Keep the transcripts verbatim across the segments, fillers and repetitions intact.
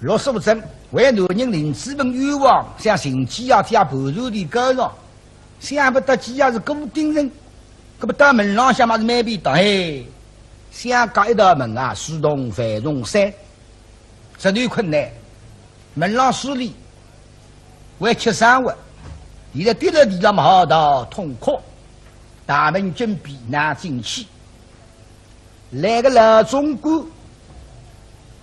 陆素贞为男人林子文冤枉，想寻机啊，借盘缠钿告状，想不到机啊是顾鼎臣，搿么到门浪向嘛是蛮便当，嘿，想轧一道门啊，自动犯重三，实在困难。门浪势利，会吃生活，现在跌了地浪嘛好逃痛快，大门紧闭难进去。 来个老总管，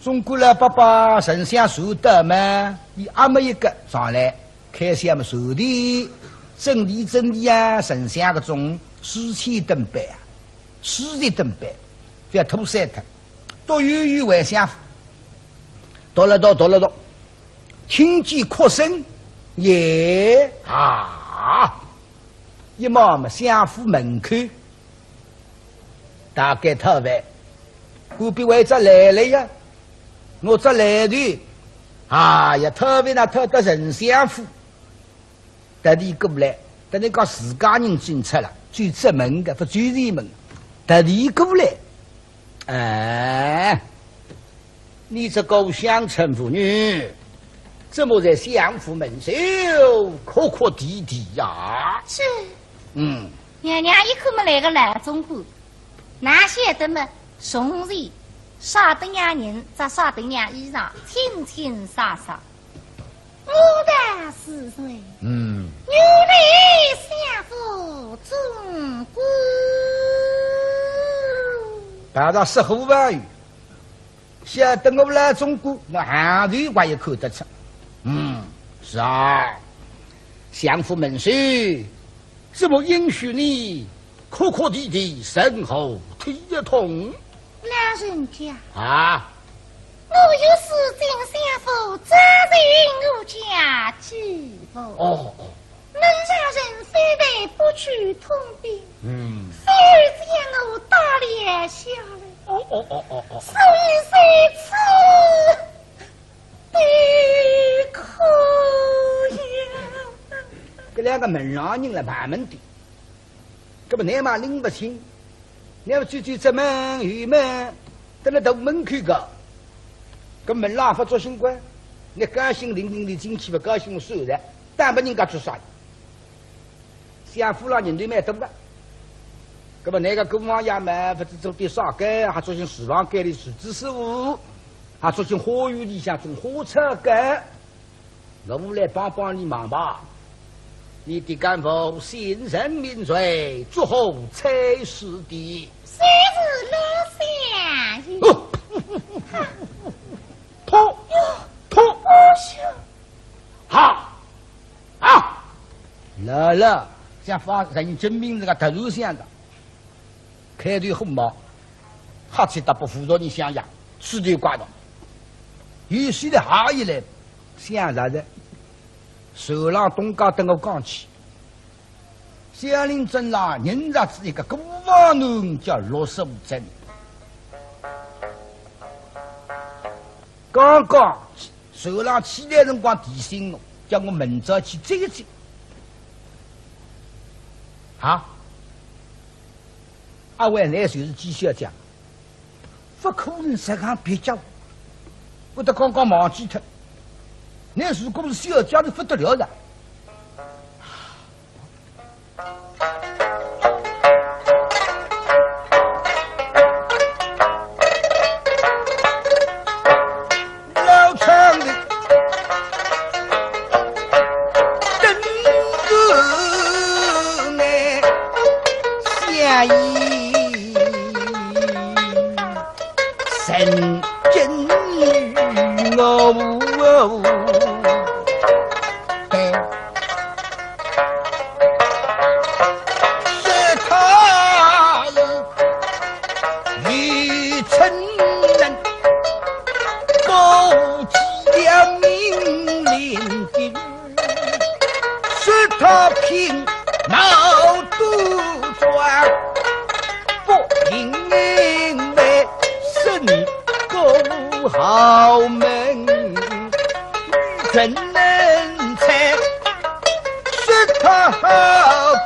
总管老伯伯丞相传到嘛，伊阿末一个上来，开箱么传的，整理整理啊，丞相搿种书签登班啊，书籍登班，覅拖散脱，读有有还相符，读了读，读了读，听见哭声，耶啊！一望么相府门口。 大概讨饭，隔壁位只来了呀，我只来的，哎呀，讨饭哪讨到丞相府，特地过来，等于讲自家人进出了，最正门的，勿走前门，特地过来。哎，你这个乡村妇女，怎么在相府门首哭哭啼啼呀？是。嗯。 娘娘一看么来个老总管，哪晓得么从前啥等样人，着啥等样衣裳，清清爽爽。我道是谁？嗯。原来相府总管。碰着说话朋友， 晓得我老总管，我行头我也看得出。嗯，是啊，相府门首，怎么允许你哭哭啼啼，身后体一痛？老人家，啊？我有事进相府，只寻我家主婆。哦，哦。 门上人非但不去通禀，嗯。反而将我打了下来。哦，哦，哦，哦，哦。所以在此悲哭呀。搿两个门上人来盘问的，搿么倷嘛拎勿清， 倷要走走正门后门，等辣大门口个，搿门浪勿作兴个，倷高兴领领倷进去，勿高兴算了，耽误人家做啥？相府浪人头蛮多个，搿么倷个姑王爷嘛，勿知做点啥个，还作兴厨房间里厨子师傅，还作兴花园里向种花草个。 我来帮帮你忙吧。你的干父姓甚名谁，作何差事的？谁是老相爷？哦，吐，吐，哦，是。好，好。来了，像发人真名字个特殊相的。 开头火冒，哈气大不服从你想呀，势头怪道。有些的下一来，想啥子？手浪东家等我讲起，香林镇上认着仔一个孤房奴叫陆素贞。刚刚手浪起来辰光提醒我，叫我明朝去接一接。啊？ 阿会倷就是季小姐，勿可能实梗蹩脚，我都刚刚忘记脱。倷如果是小姐，是勿得了的。老唱的 等待相爷成真与我。说他是愚蠢人，勾结了命令的 说他品貌端庄，不因为身高豪门，女人能才，说他好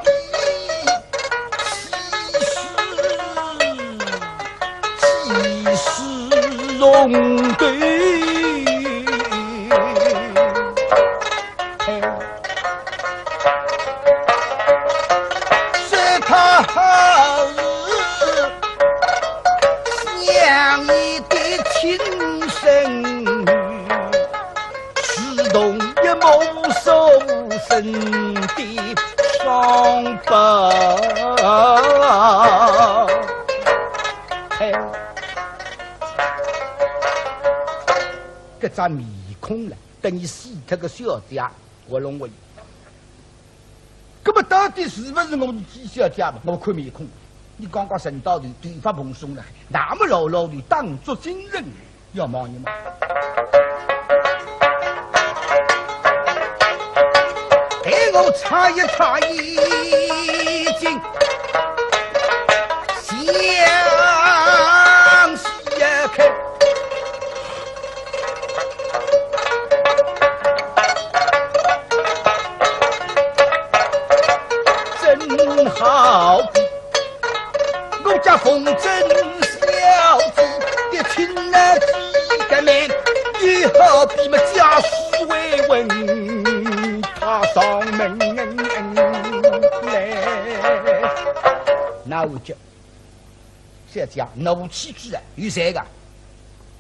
比西施，西施容头。真的双胞。哎，搿张面孔了，等于死脱个小姐，我认为。搿么到底是勿是我们的小姐嘛？我看面孔，你刚刚升到头，头发蓬松了，那么老老的当作精神。 要忙一忙。待我擦一擦眼睛，想想看，真好比 我家凤珍小姐的亲儿子的面，也好比么家书为文，他上门来。那我讲，小姐，那我妻子啊，有谁个？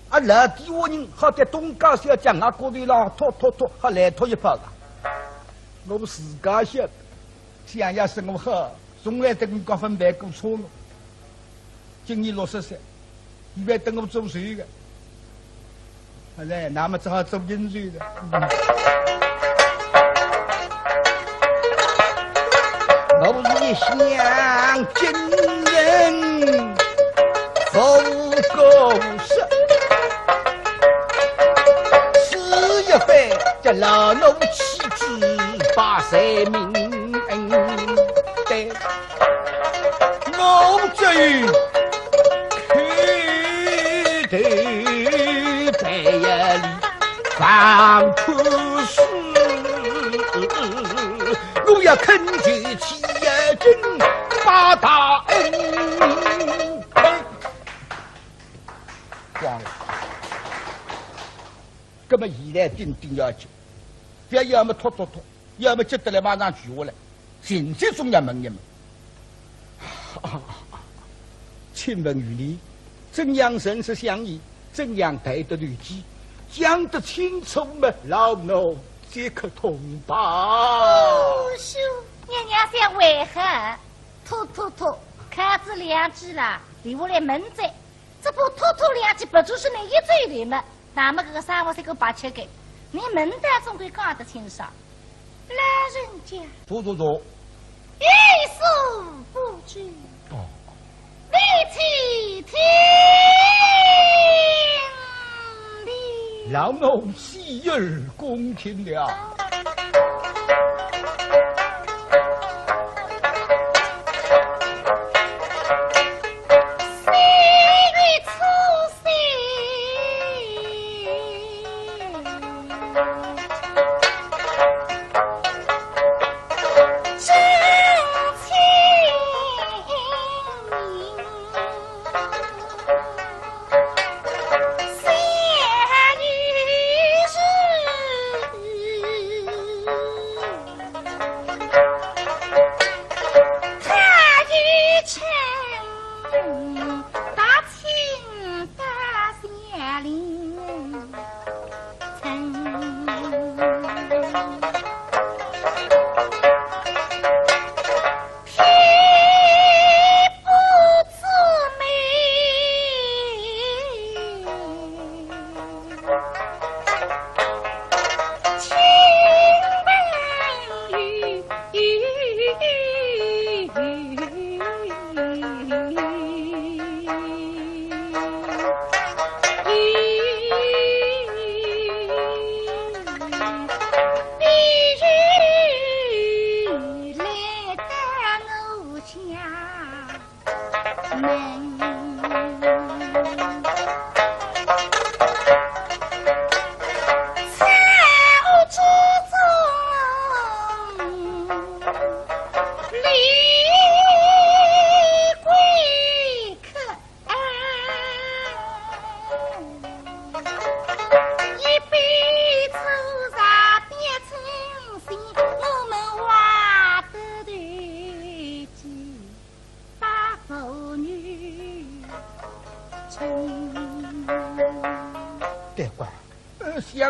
啊，老底下人好在东家小姐，我过头了，拖拖拖，好来拖一跑个。我自家晓得。 想也是我好，从来对你讲分别过错了。今年六十岁，伊还等我做寿个。好嘞，那么只好做应酬了。我是一向敬人不过失，是一番叫老奴妻子把罪名。 对，我只有叩头拜呀礼，放宽恕，我要恳求妻呀，真把大恩。哎，光了。那么现在顶顶要紧，不要要么拖拖拖， 要么急得来马上跪下来，情急总要问一问。请问于你，怎样认识相爷？怎样待得如此？讲得清楚么，老奴即刻通报。哦，是，娘娘想为何？拖拖拖，看仔两句啦，留下来问哉。 这不拖拖两句，不就是那一嘴里嘛？那么这个三五十个八七个，你问得总归讲得清爽。老人家，坐坐坐。有所不知，哦，你且听哩。老奴洗耳恭听了。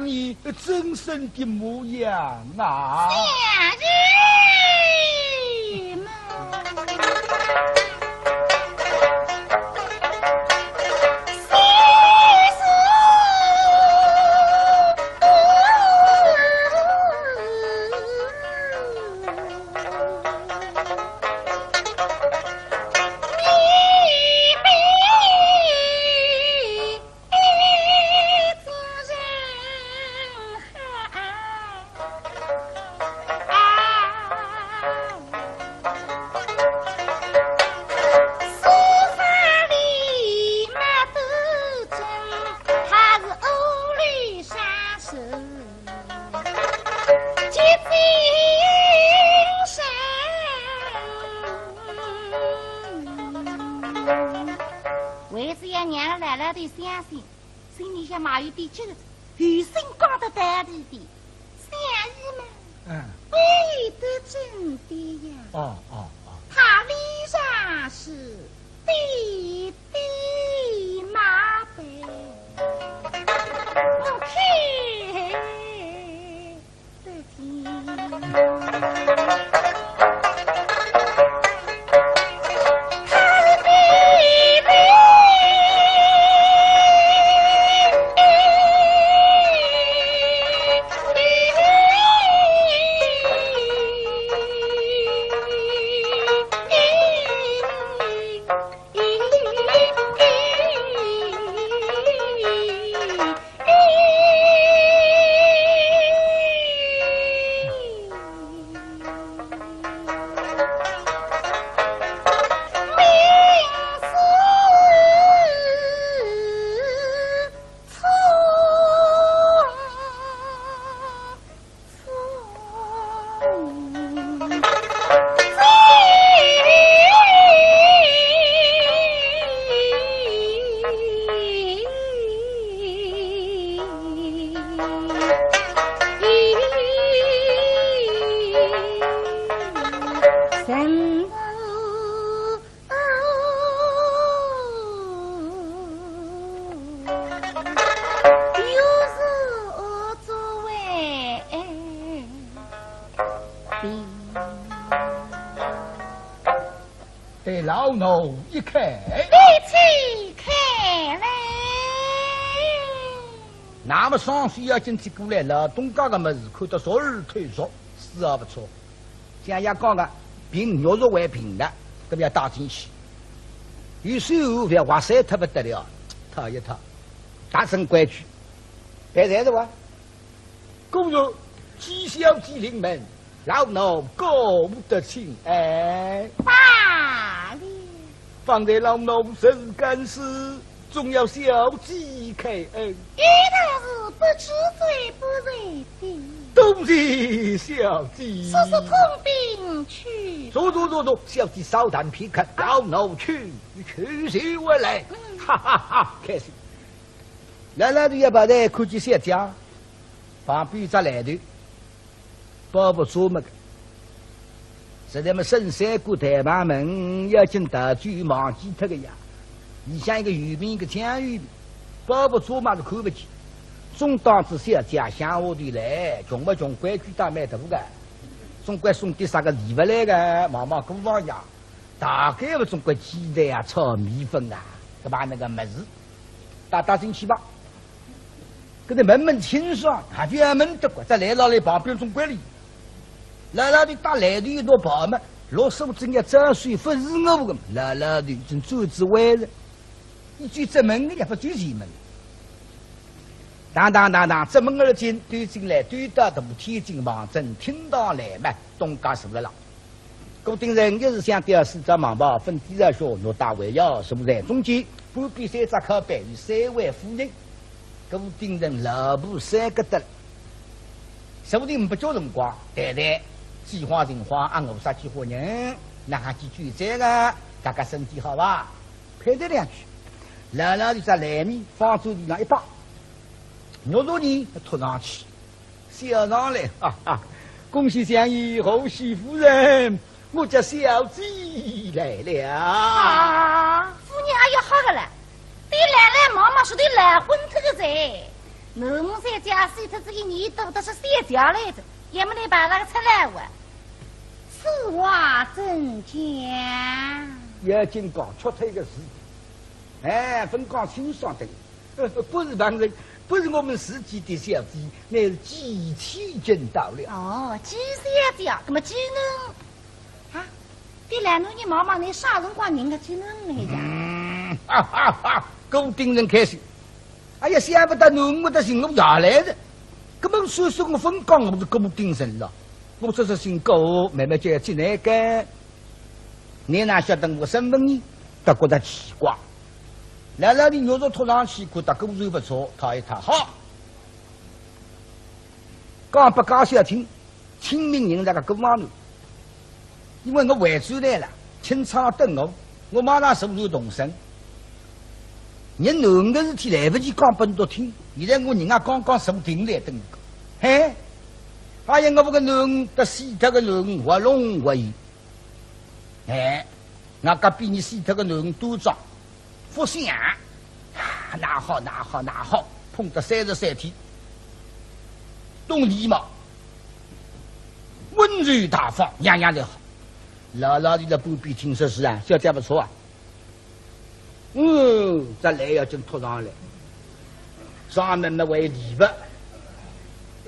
你真身的模样啊。相爷们。为仔要让老老头相信，心里向嘛有点急个，有心讲得道理的。相爷们，嗯。为得真的呀。哦哦哦。他理上是爹爹妈辈，我看得见。对老奴一看，你且看来。那么双手要紧接过来，老东家个么事看得熟而透熟，是啊不错。像要讲个，凭玉石为凭个，搿么要带进去。有时候覅哇塞，特不得了，套一套，达成规矩，别在这哇。 故而，既小姐临门，老奴过得请安。罢了。方才老奴实是敢死，总要小姐开恩。有道是不知罪不罪定。多谢小姐。速速通禀去。坐坐坐坐，小姐稍等片刻，老奴去去就回来。哈哈哈，开心。老老头一跑来，看见小姐，旁边只篮头，包袱装么个。实在么，沈三官台旁门要紧逃走忘记脱个呀。里向一个油瓶，一个酱油瓶，包袱装么是看勿见。总当仔小姐乡下头来，穷勿穷，规矩倒蛮大个，总归送点啥个礼物来个，望望过房呀。 大概勿总归鸡蛋啊、炒米粉啊，搿把那个物事，带带进去吧。搿个问问清爽，还就要问得过，再来老来旁边总归哩。老老头带来头一道跑嘛，老手正要招手，勿是我个，老老头已经转仔弯了，一句质问个也勿转前门。当当当当，直门而进，走进来，走到大厅进房，正厅堂来嘛，东家坐了啦。 顾鼎臣一时想到四只蟒袍，粉底朝靴，玉带围腰，坐在中间，半边三只靠背，有三位夫人。顾鼎臣老婆三个得了，坐定勿叫辰光，谈谈，几化情况，啊，我啥几化人，哪哈几句这个，大家身体好伐？攀谈两句，老老头只篮面放在地上一摆，玉镯呢托上去， 笑上来，哈哈，恭喜相爷，贺喜夫人，我家小姐来了。啊，夫人还要好个了，对来来忙忙说的来昏脱个哉。囡儿在家死脱仔一年多，倒是小姐来哉，也没来碰着个出来哇。此话怎讲？要紧讲，吃退个事体。哎，勿讲清爽的。呃，不是旁人，不是我们自己的小姐，乃是季千金到了。哦，季小姐，那么季囡啊，对老奴人望望，倷啥辰光认得季囡来呀？嗯，哈哈哈，顾鼎臣开心。哎呀，想不到囡儿会得寻我爷来哉。搿么说说我勿讲我是顾鼎臣了，我只是姓顾，慢慢叫季乃干。倷哪晓得我身份呢？倒觉得奇怪。老老实实托上去，看到果然勿错，讨一讨，好。讲拨家小听， 清明人家个过往呢，因为我回转来了，清仓等我，我马上坐船动身。人囡儿个事体来不及讲拨倷笃听，现在我人家刚刚坐定来等我。嘿，哎呀，我搿个囡儿搭死脱个囡儿，活龙活现。 哎，我隔壁人死脱个囡儿多少？勿想。啊，那好，那好，那好，碰得三十三天。懂礼貌，温柔大方，样样侪好。老老实实旁边听说是啊，小姐勿错啊。 嗯，这来要紧托上来。上门么为礼物。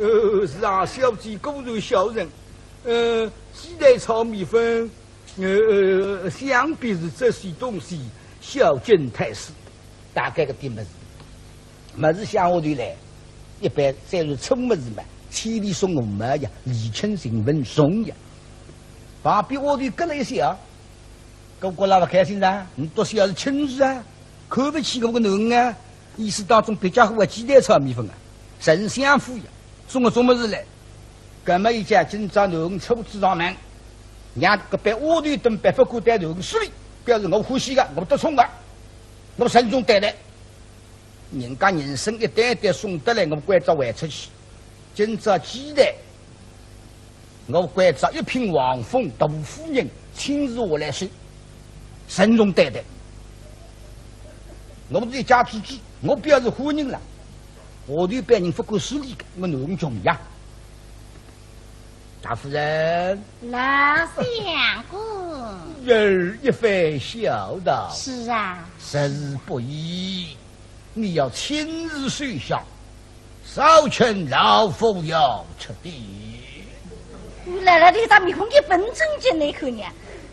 呃，是啊，小姐果然孝顺。呃，鸡蛋炒米粉，呃，想必是这些东西孝敬太师。大概个点物事，物事向下头来，一般再是粗物事嘛，千里送红包呀，礼轻情分重呀。旁边下头隔了一些啊， 搿个老勿开心噻，倷笃是要是亲事啊，看勿起搿个囡儿啊，意思当中别家伙啊，鸡蛋炒米粉啊，神相府呀，送个种物事来。搿么一家今朝囡儿初次上门，让搿班丫头等别勿敢对囡儿失礼，表示我欢喜个，我得宠个，我慎重对待。 人家人参一担担送得来，我关照还出去。今朝鸡蛋，我关照一品王府大夫人亲自下来收，慎重对待。我是一家之主，我表示欢迎了。下头班人勿敢失礼个，我囡儿穷呀。大夫人，老相公。侄儿一番孝道，是啊，实是不易。 你要亲自收下，少卿老夫要出的。原来伊张面孔一本正经个看呢，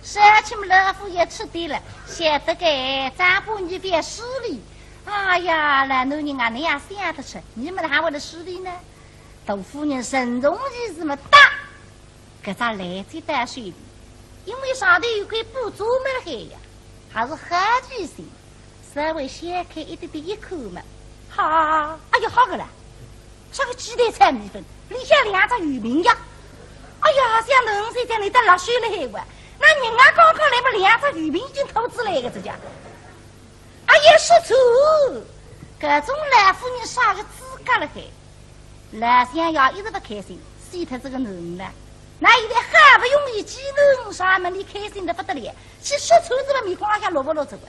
少卿老夫要出的了，晓得个，张伯你覅失礼。哎呀，老男人啊，倷也想得出，倷么哪会得失礼呢？大夫人沈荣一字么大， 搿只篮子带水里，因为上头有块布遮么海呀，还是好记性，稍微掀开一点点一看嘛，哈，哎呀，好个啦，啥个鸡蛋炒米粉，里向两只圆饼呀！哎呀，想囡儿在里搭辣水了海哇，那人家刚刚来么两只圆饼已经吐出来个，这家。 哎呀，说错，搿种老夫人啥个资格了海？老相爷一直勿开心，死脱这个囡儿了。那现在好不容易见囡儿，啥么俚开心得不得了，去说错仔么面孔浪向落勿落这个。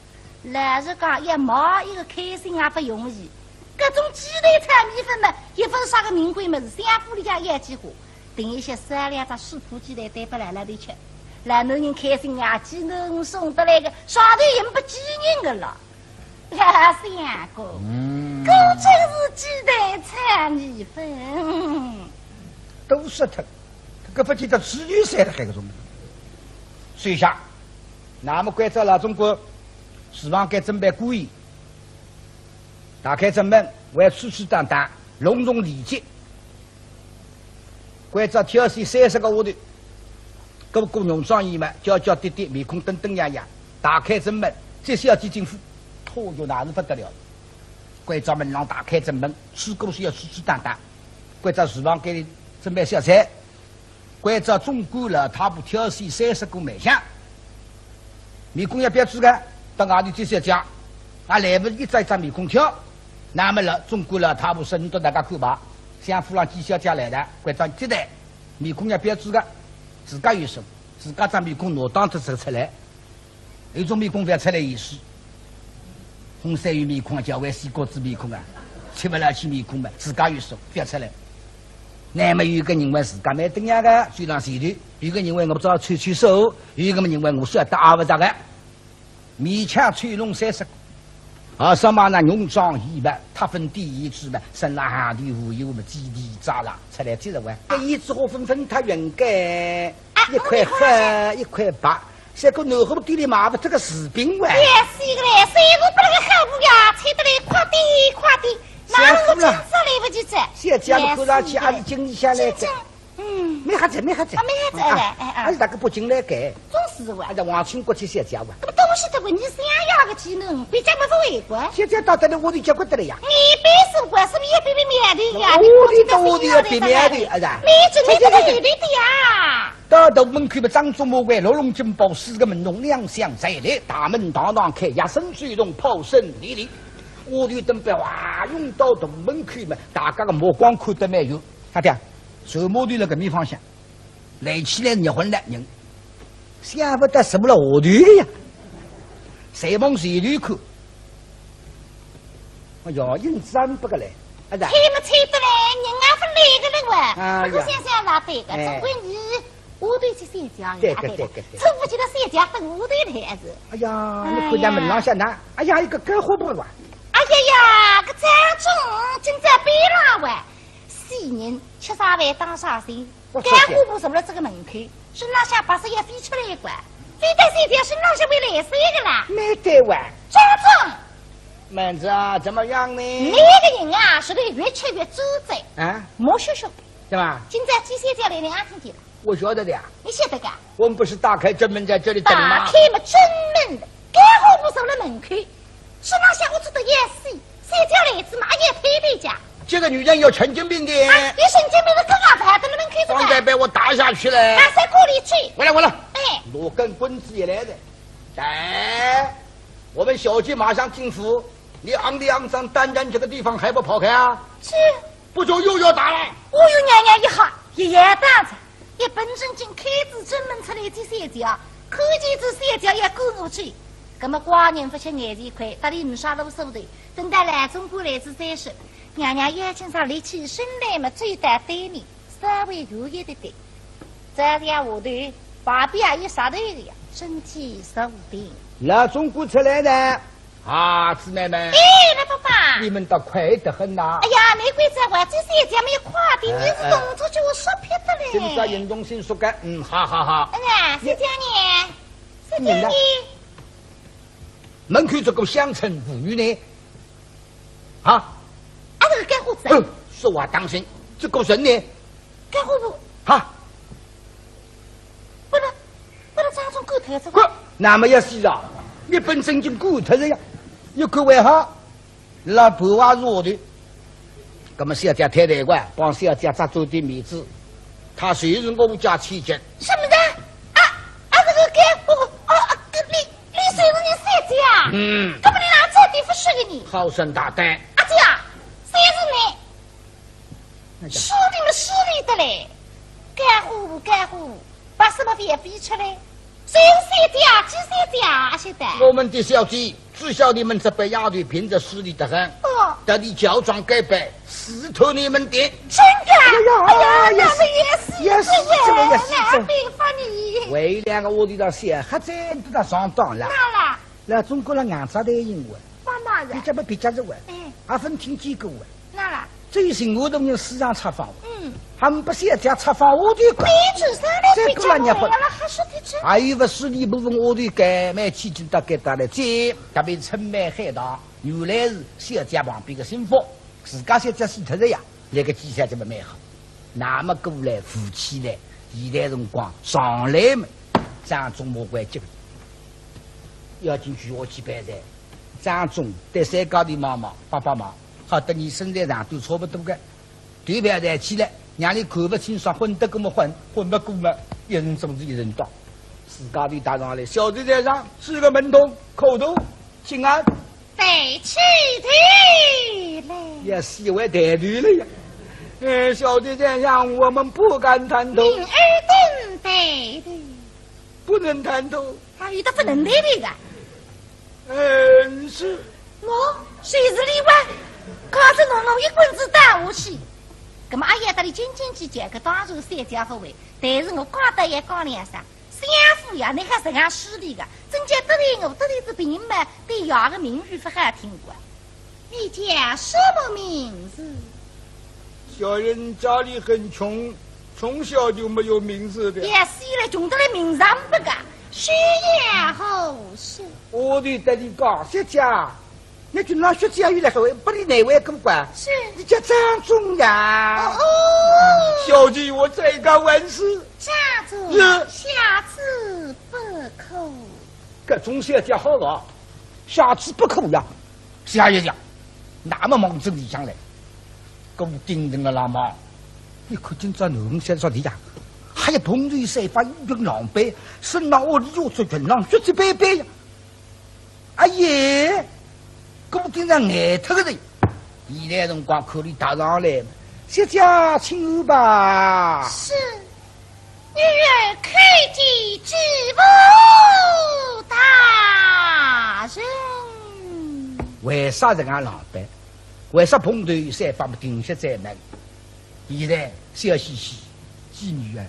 老实讲，要买一个开心也不容易。搿种鸡蛋炒米粉嘛，也勿是啥个名贵物事，相府里向要几化。 订一些三两只水铺鸡蛋带拨老老头吃。老男人开心呀，鸡蛋送得来个，上头也没几人个了。老相公，嗯，搿真是鸡蛋炒米粉。都说脱，搿勿见得只有三个海个种。收下，那么关照老总管，厨房间准备过夜。 打开正门，还要粗粗当当，隆重礼节。关照挑选三十个丫头，个个浓妆艳抹，娇娇滴滴，面孔登登样样。打开正门，接小姐进府，嚯哟，那是不得了。关照门浪打开正门，穿过去要粗粗当当。关照厨房间里准备小菜， 关照总管老太婆挑选三十个卖相。面孔要标致个，到外头接小姐，也来不及一张一张面孔挑。那么了，总管老太婆说：“倷笃大家看吧，相府浪见小姐来了，关照接待，面孔要标致个，自家有数，自家张面孔拿当着走出来。” 有种面孔勿要出来意思。红衫有面孔啊，叫为西瓜子面孔啊。吃勿了去面孔嘛，自家有数，覅出来。乃末有个人为自家蛮登样个，嘴浪前头，有个人为我只好吹吹手，有个么人为我说得阿勿着个。勉强吹拢三十个。啊，什么呢？浓妆艳抹，搭粉底胭脂嘛，身浪行头无忧么，几滴渣啦，出来接着玩。搿胭脂花纷纷它圆个，一块黑，一块白。 像个南货店里买勿着个饰品哇。也是个嘞，谁个不那个好不呀，吹得来快点快点，哪能个金色来勿及着？小姐么看上去还是经理下来个。真正，嗯，蛮好着，蛮好着。啊，蛮好着，啊，哎，哎，哎。还是大个北京来个。总是哇。啊，这王清国际小姐哇。那么东西都问你想要个技能，别家没不为过。小姐到得了，我就结果得了呀。你别说过，是你也别别面的呀，你我的都我的要别面的，哎呀。你真的这个有的呀。 到大门口么，张忠、马贵、六龙金宝四个门童两厢进来，大门堂堂开，一声水动，炮声连连。下头等班哇，涌到大门口么，大家个目光看得蛮远。他讲，船码头辣搿面方向，来起来热昏了人，想勿到什么了下头个呀，侪往前头看。哎哟，硬站不过来，啊，是。吹么吹得来，人也勿来个了哇。啊呀。不过想想也对个，哎。总归你 下头去小姐呀，对个，对个，对个。对个，对个。出勿去了小姐等下头来是。哎呀，哎呀。你看见门浪向哪？哎呀，一个干活婆哇。哎呀呀，搿张忠今朝背浪哇，死人吃啥饭当啥事，我说干活婆坐辣这个门口，身浪向白色也飞出来一管，飞到小姐身浪向会来三个啦。没得哇。张忠。妹子啊，怎么样呢？你个人啊，是得越吃越猪嘴。啊？没羞羞。对吧？今朝几小姐来了，俺听见了。 我晓得的呀。你晓得个？我们不是打开正门在这里等吗？打开么正门，干活婆坐辣门口，身浪向我做得要死，小姐来子嘛，哎呀，推推家。这个女人有神经病的。啊，有神经病的，刚刚还在那门口做嘛。方才被我打下去了。啊，谁过来去？我来，我来。哎。拿根棍子也来的。来，我们小姐马上进府，你昂里昂张站在这个地方还不跑开啊？是。不就又要打了？哦哟，娘娘一吓，一夜打着。 一本正经开仔正门出来见小姐，看见仔小姐要赶过去。葛么寡人勿吃眼前亏，搭俚呒啥路数头，等到老总管来仔再说。娘娘要紧上立起身来么，走到对面，稍微远一点点。照样下头，旁边也有石头个呀，身体坐定。老总管出来了。 啊，姊妹们。哎，老伯伯。你们倒快得很呐。哎呀，没关系，我这些也没有快的，哎，你是动作叫我说撇的嘞。哎，今朝运动性说个，嗯，好好好。哎呀，是这样呢，是这样呢。你呢？门口这个乡村妇女呢？啊？啊，这个干活子啊。嗯，说话当心，这个人呢？干活不？哈？ 拨勒，拨勒张忠赶脱哉。滚！那么要死啊！一本正经赶脱哉呀，一看为好，老婆还是下头。葛么小姐太太个，帮小姐扎足点面子，她就是我家千金。什么的？啊，啊，这个该，哦，哦，啊，你，你就是你小姐啊？嗯。葛么你哪这地方说个呢？好生大胆。啊，这样，谁是你？ 势利么势利得嘞，干活不干活，把什么饭飞出来，谁是小姐啊，几小姐啊，晓得？我们的小姐，知晓你们这班丫头平日势利得很，哦。特地乔装改扮，试探你们的。真的？哎呀，哎呀，哎呀，那么也是，也是这个，也是这个。那没法你。为两个我的到小黑子都到上当了。那啦。老总管了硬着头硬问。 妈妈呀。你这么比较着问，哎。阿芬听见过问。那啦。最近我都人市场拆房，嗯。还不是要拆房下头个。你只是那比较着问了，还是的这。还有不是你不问下头个，买起进到该搭来，这特别春梅海棠，原来是小姐旁边个心腹，自家小姐死脱了呀。 那个几下这么蛮好。那么过来扶起来，现在辰光上来嘛，张忠马贵急，要紧举下去办哉。张忠对三家头望望，帮帮忙，好得你身材长短差不多个，头覅抬起来，让你看不清爽，昏得过么昏，昏不过么，一人总是一人当。自家头踏上来，小姐在上，是个门童，叩头，请安。 抬起头来。也是为抬头了呀。呃，小姐在上，我们不敢抬头。明儿等抬头。不能抬头。啊，有的不能抬头的。嗯，是。我，谁是你哇？告诉侬，我一棍子打下去。葛末阿爷搭俚斤斤计较，搿当然三家勿会，但是我讲得也讲两声。相府呀，侬看实梗势利个，真叫得罪我，得罪仔平民，对爷个名誉勿好听个。你叫什么名字？小人家里很穷，从小就没有名字的。也是了，穷得来名字也没个。学业何事？我对得你讲，小姐， 你今朝学姐又来说，不理难为过关。是。你叫张忠呀。哦，哦。小姐，我再告万死。张忠，是。下次不可。搿种小姐好了，下次不可呀。下一讲，那么望仔里向来，顾鼎臣个老妈，你看今朝囡恩现在啥地呀？还有蓬头散发，衣裙狼狈，身浪屋里又着裙浪，血迹斑斑呀。 哎呀，顾鼎臣呆脱个人。现在辰光看俚踏上来嘛，小姐请安吧。是，女儿叩见知府大人。为啥实梗狼狈？为啥蓬头散发么停歇在那？ 现在笑嘻嘻，见女儿，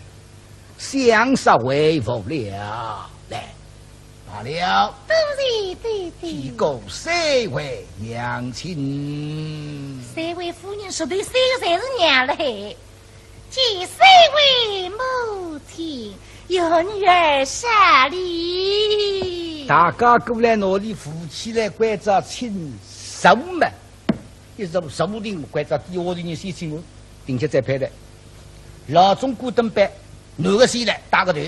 想煞为父了。来，罢了。多谢爹爹。见过三位娘亲。三位夫人，实头三个侪是娘了嘿。见三位母亲，有女儿失礼。大家过来拿俚扶起来，关照请坐嘛。 一直坐定，关照底下头人先请安，停歇再拍台。老总管登班，男个先来，带个头，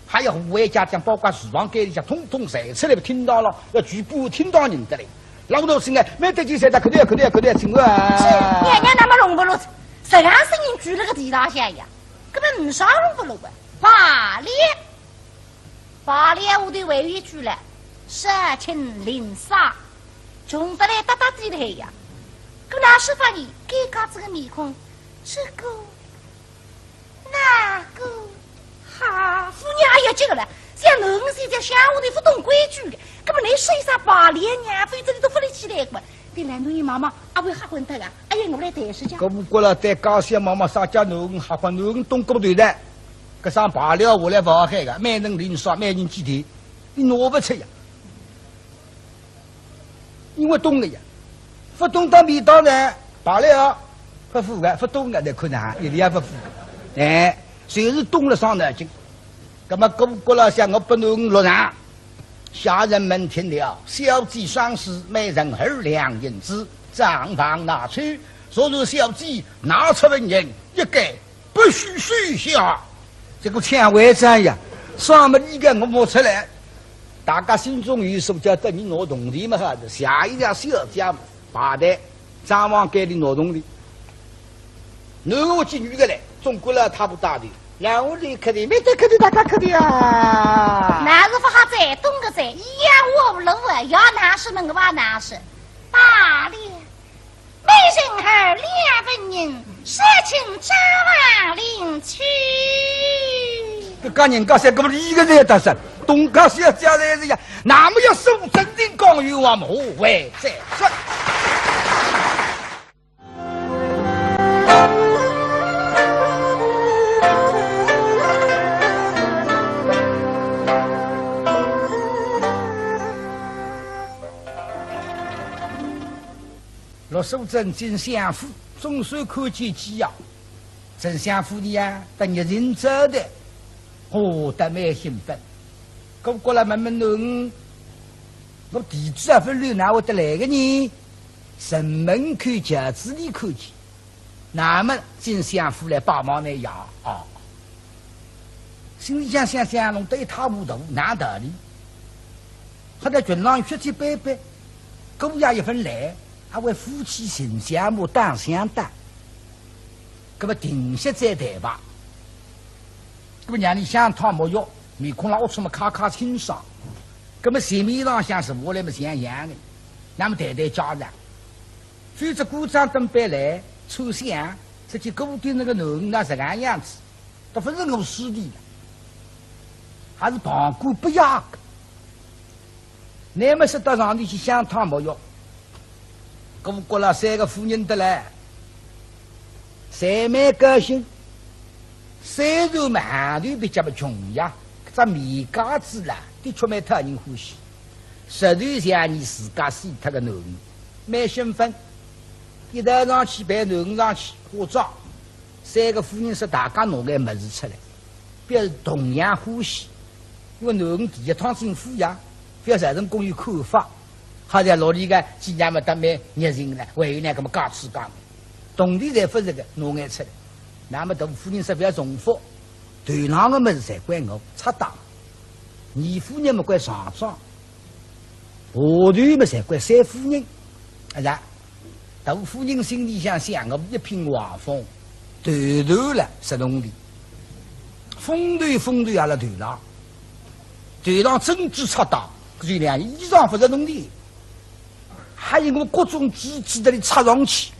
还有护卫家将，包括厨房间里向，统统侪出来，厅堂浪，要全部厅堂认得来。老头子呢，蛮得劲噻，快点，快点，快点，请安。是，娘娘那么弄不落，实梗声音举了个地浪向呀，根本没啥弄不落啊。罢了。 罢了，下头还有一句了，少卿零赏，穷得来搭搭底了呀。搿哪说法呢？尴尬仔个面孔，这个，那个，哈，夫人也要急个了，像囡儿现在乡下头勿懂规矩个，搿么倷说一声罢了呀，否则俚都勿立起来个嘛。 对了，侬有妈妈，阿会吓昏脱个？哎呀，我来抬实梗。搿勿过了，对家小妈妈啥叫囡儿吓昏，囡儿懂过头的。搿声罢了下来勿好喊个，每人零赏，每人几钿，你拿勿出呀。因为懂了呀，勿懂到味道呢，罢了，勿付个，勿懂个，来看呐，一点也勿付个。哎，就是懂了伤脑筋。搿么搿勿过了，想我拨囡儿落场。 下人们听了，小姐赏赐每人二两银子，账房拿去。若是小姐拿出纹银，一概不许收下。这个抢回账呀，算么你个我摸出来。大家心中有数，叫得你拿铜钿么好，下一家小姐嘛，排队 账房间里拿铜钿。囡儿见女个来，总归了他勿搭头，然后里客的，没得客的，大家客的啊。那是勿好再懂个噻，一样我路啊，要难是门个话难是。罢了，每人二两纹银，少卿账房领去。搿家人家三个么一个人搭上，东家小姐来是呀，那么要送真正讲冤枉么，何为再说。 陆素贞进相府，总算看见姐呀。 丞相夫人呀，搭热情招待，哦，得蛮兴奋。搿过来问问囡儿，我地址也勿留，哪会得来个呢？城门口轿子里看见，那么丞相夫来拜望呢呀，啊。心里想想想，弄得一塌糊涂，哪道理？好在裙浪血迹斑斑，姑爷一份来，还为夫妻成家么打相打。 搿么停歇再谈吧。搿么让俚香汤沐浴，面孔浪龌龊么揩揩清爽。搿么席面浪向坐下来么像样个，那么谈谈家常。否则姑丈登班来，抽香，只见顾鼎臣个囡儿哪实梗样子，都勿是我师弟了，还是旁观不雅个。 乃末说到上头去香汤沐浴，顾阁老三个夫人得来，侪蛮高兴。虽然嘛行头比较么穷呀，搿只棉袄子啦，的确蛮讨人欢喜。实头像伲自家死脱个囡儿，蛮兴奋。一道上去陪囡儿上去化妆，三个夫人说大家拿眼物事出来，表示同样欢喜。因为囡儿第一趟进府呀，覅造成公有看法。 好像老李个几娘么搭蛮热情了，还有呢，搿么讲起讲，铜钿侪勿是个，拿眼出来。那么大夫人说覅重复，头浪个物事侪归我，拆档。二夫人么归厂长，下头么侪归三夫人。啊呀，大夫人心里想想，我一品王凤，头头了，十铜钿。风头风头阿拉头浪，头浪珍珠拆档，搿就两衣裳勿是铜钿。 还有我各种珠子搭里插上去，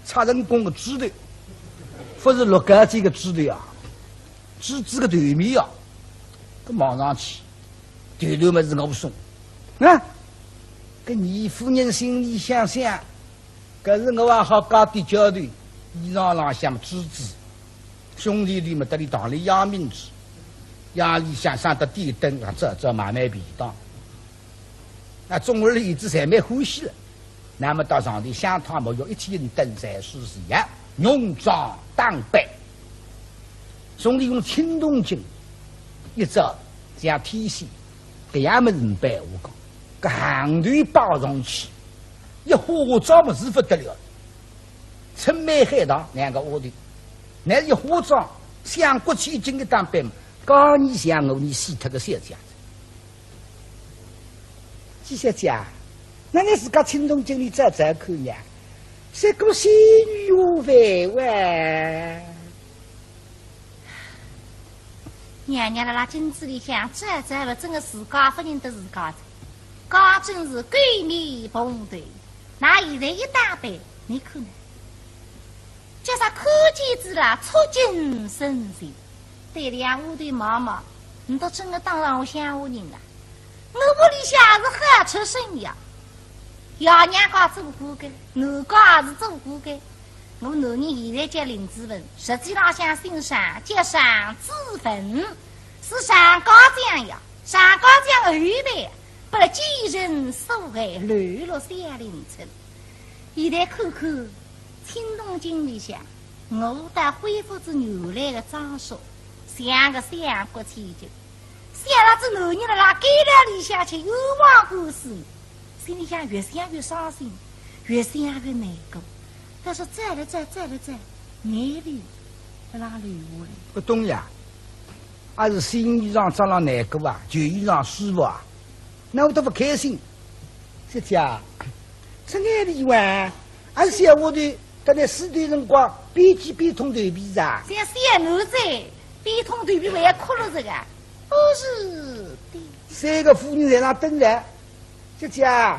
插成功个珠头，勿是落盖子个珠头啊，珠子个头面啊，搿望上去，头头么是我送。啊，搿二夫人心里想想，搿是我也好加点交头，衣裳浪向珠子，兄弟里么搭里堂里养明珠，夜里向上得点灯，啊，这这买卖便当。 那总而言之，侪蛮欢喜了。那么到上头香汤沐浴，一天一顿，侪是一样，浓妆打扮。兄弟用青铜镜一照，像天仙，搿样么是没闲话讲，搿行头摆上去，一化妆么是勿得了，春梅海棠两个丫头，那一化妆，像国千金个打扮嘛，讲你像我伲死脱个小姐。 季小姐啊，那倷自家青铜镜里照照看呀，像个仙女下凡哇。娘娘辣辣镜子里向照照了，真个自家勿认得自家哉，讲真是狗面蓬头。那现在一打扮，倷看呢？ 叫啥看见仔啦，触景生情。对两丫头望望，倷倒真个当上我乡下人了。我屋里向是好出身呀，爷娘家做官个，男家也是做官个。我男人现在叫林子文，实际浪向姓常，叫常子文，是常家将呀。常家将后代，拨继承所害，流落小林村。 现在看看青铜镜里向，我倒恢复仔原来个装束，像个相国千金。想到仔男人辣辣监牢里向吃冤枉官司，心里向越想越伤心，越想越难过。但是照了照，照了照，眼泪辣辣流下来。勿懂呀，阿是新衣裳着了难过啊，旧衣裳舒服啊？ 那我倒勿开心。小姐啊，是眼泪哇，阿是小丫头，搭倷死脱辰光，边记边痛头皮啊？像小囡子，边痛头皮还要哭了这个。不是的。三个夫人在那等着。小姐啊，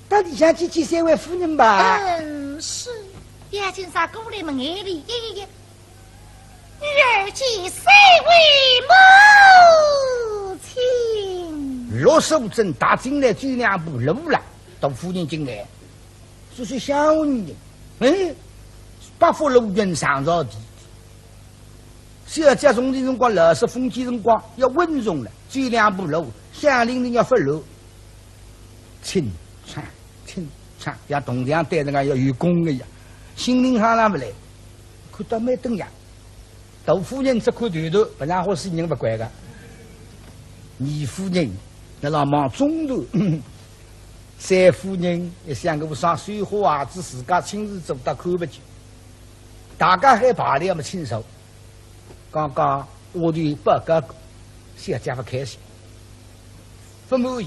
到里向去见三位夫人吧。嗯，是。眼睛上过来么眼泪一一一。 女儿见三位母亲。陆素贞踏进来走两步路了，大夫人进来，说是乡下人，哎，八福路云上朝的。小姐从前辰光，老式封建辰光要稳重了，走两步路，乡邻人要发落，清唱清唱，像铜匠对人家要有功个呀，心灵好了勿来，看到蛮登样。 大夫人只看头头，勿然好死人勿怪个。二夫人，那老忙中途，三夫人也想个啥，水花鞋子自家亲自做到看勿见。大家还排列么清楚，刚刚丫头报告过，小姐勿开心，勿满意。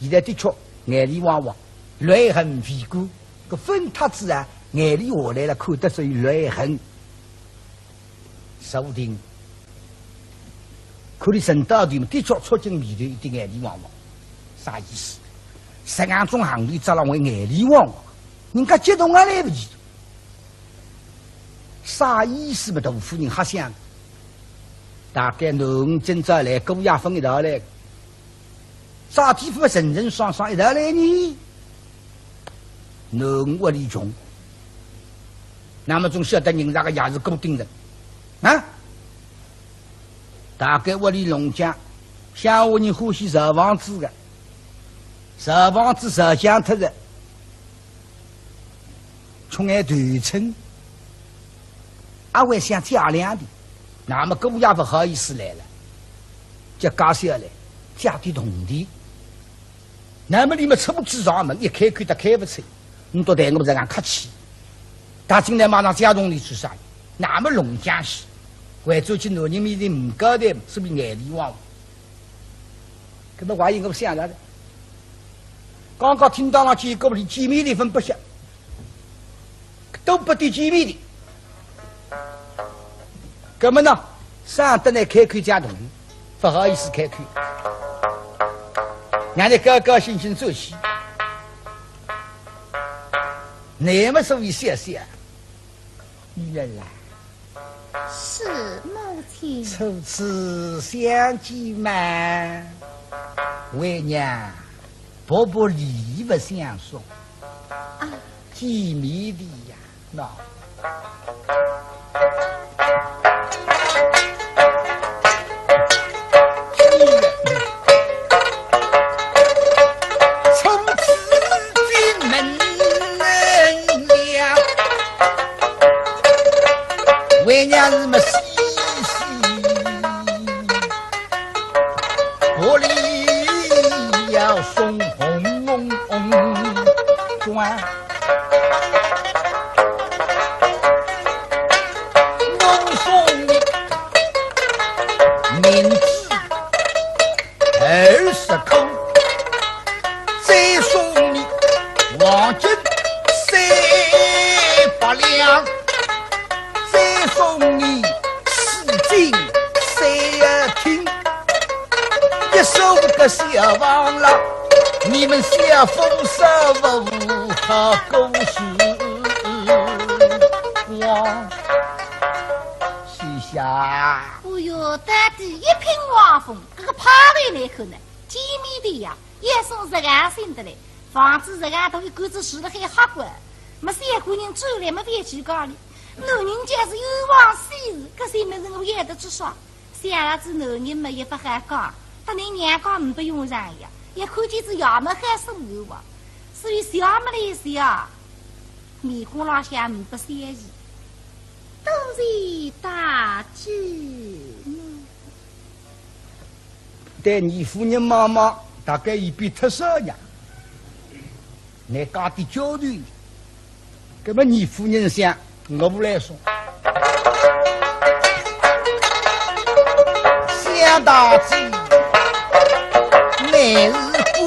现在的确眼泪汪汪，泪痕未干。 搿分脱仔啊，眼泪下来了，看得出有泪痕。说不定，看伊神道的，的确触景眉头，一点眼泪汪汪，啥意思？实梗种行头，只浪会眼泪汪汪，人家激动也来不及。啥意思嘛？大夫人瞎想，大概囡儿今朝来，姑爷勿一道来，啥地方神神爽爽一道来呢？囡儿屋里穷，那么总晓得人家个爷是顾鼎臣啊。大概屋里弄僵，乡下人欢喜造房子个，造房子造僵脱了，穷眼头寸，阿会想借两钿，那么姑爷勿好意思来了，就介绍来借点铜钿。 那么你们初次上门，一开口都开勿出，你都对我们这样客气。他进来马上借铜钿做啥？那么弄僵些，回转去男人面前勿交代，是不是眼泪汪汪？搿么我也有想着的，刚刚听到了，结果连见面礼分不下，都不得见面礼。搿么呢，上得来开口借铜钿，勿好意思开口，让你高高兴兴转去。那么所以笑笑，女儿啊，是，母亲。初次相见嘛，为娘薄薄礼物相送。啊，见面礼呀，喏。初次进门了，为娘是么细细，薄礼要送红红红装。 我送你银子二十颗，再送你黄金三百两，再送你丝巾三十厅。 一首个小房了，你们小风少不好过时光。是呀。哎哟，到底一品王府，搿个派头来看呢，见面的呀，也算是个新的嘞。房子这个大，一个子住了还好过，没三个人住了没饭吃讲哩。男人家是有房喜事，搿些物事我也得去说。 想儿子男人么也勿好讲，搭倷娘讲呒不用场呀，也看见仔爷么还是我哇，所以笑么来笑，面孔浪向呒不笑意。多谢大姐呢。对二夫人望望，大概已变脱色呀。 倷讲点交代，搿么二夫人想，我来说。想大姐，乃是顾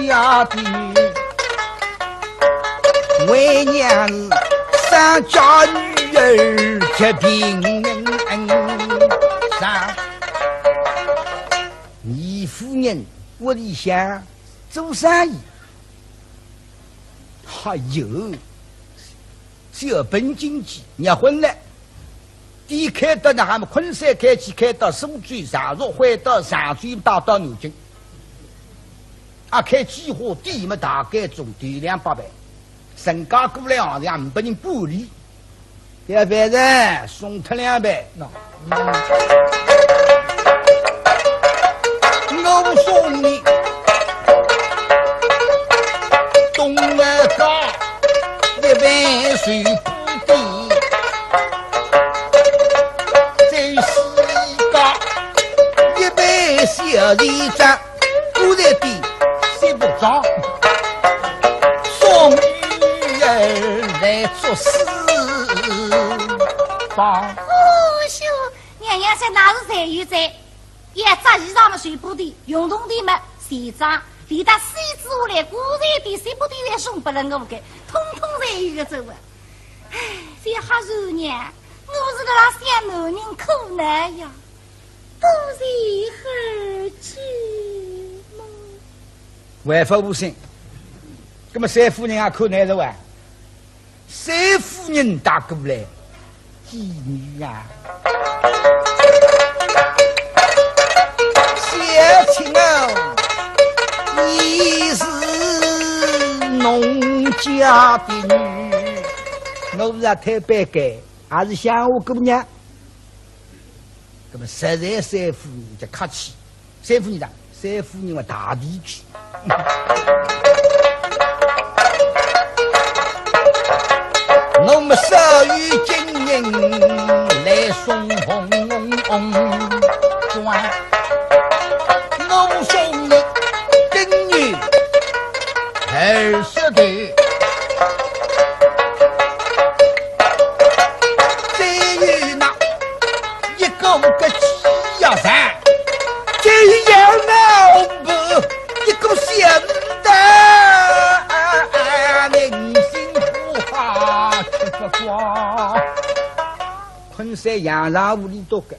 家的，为娘是三家女儿结平安。二夫人屋里向做生意， 还有，小本经济，结婚了。店开到哪哈么昆山开起，开到苏州、常熟，回到常州，带到南京。啊，开几化店么大概总得两百万，身价过来行钿也呒不人管理。 要饭人送脱两杯，喏。我送你东门街一杯水不滴，在西街一杯小梨汁。 我在地洗不着，送女儿来做事吧。哦哟，娘娘说那是谁有罪？也着衣裳么水不滴，运动的么西装，连带洗子下来，果然的洗不滴来送拨了我个，统统侪有个走啊。唉，这还是娘，我是辣辣想男人苦难呀。 不是儿子么？为父无心，那么三夫人也看难受啊。三夫人打过来，妓女啊，小青哦，你是弄家的女，我是啊，太白改，还是乡下姑娘。那么实在三夫人就客气，三夫人讲，三夫人嘛大地主。我们少有金银来送红妆，我送你金玉二十头。再有那一个个鸡呀蛋，再有那一个仙丹，人心不怕吃不光。昆山阳澄湖里多个，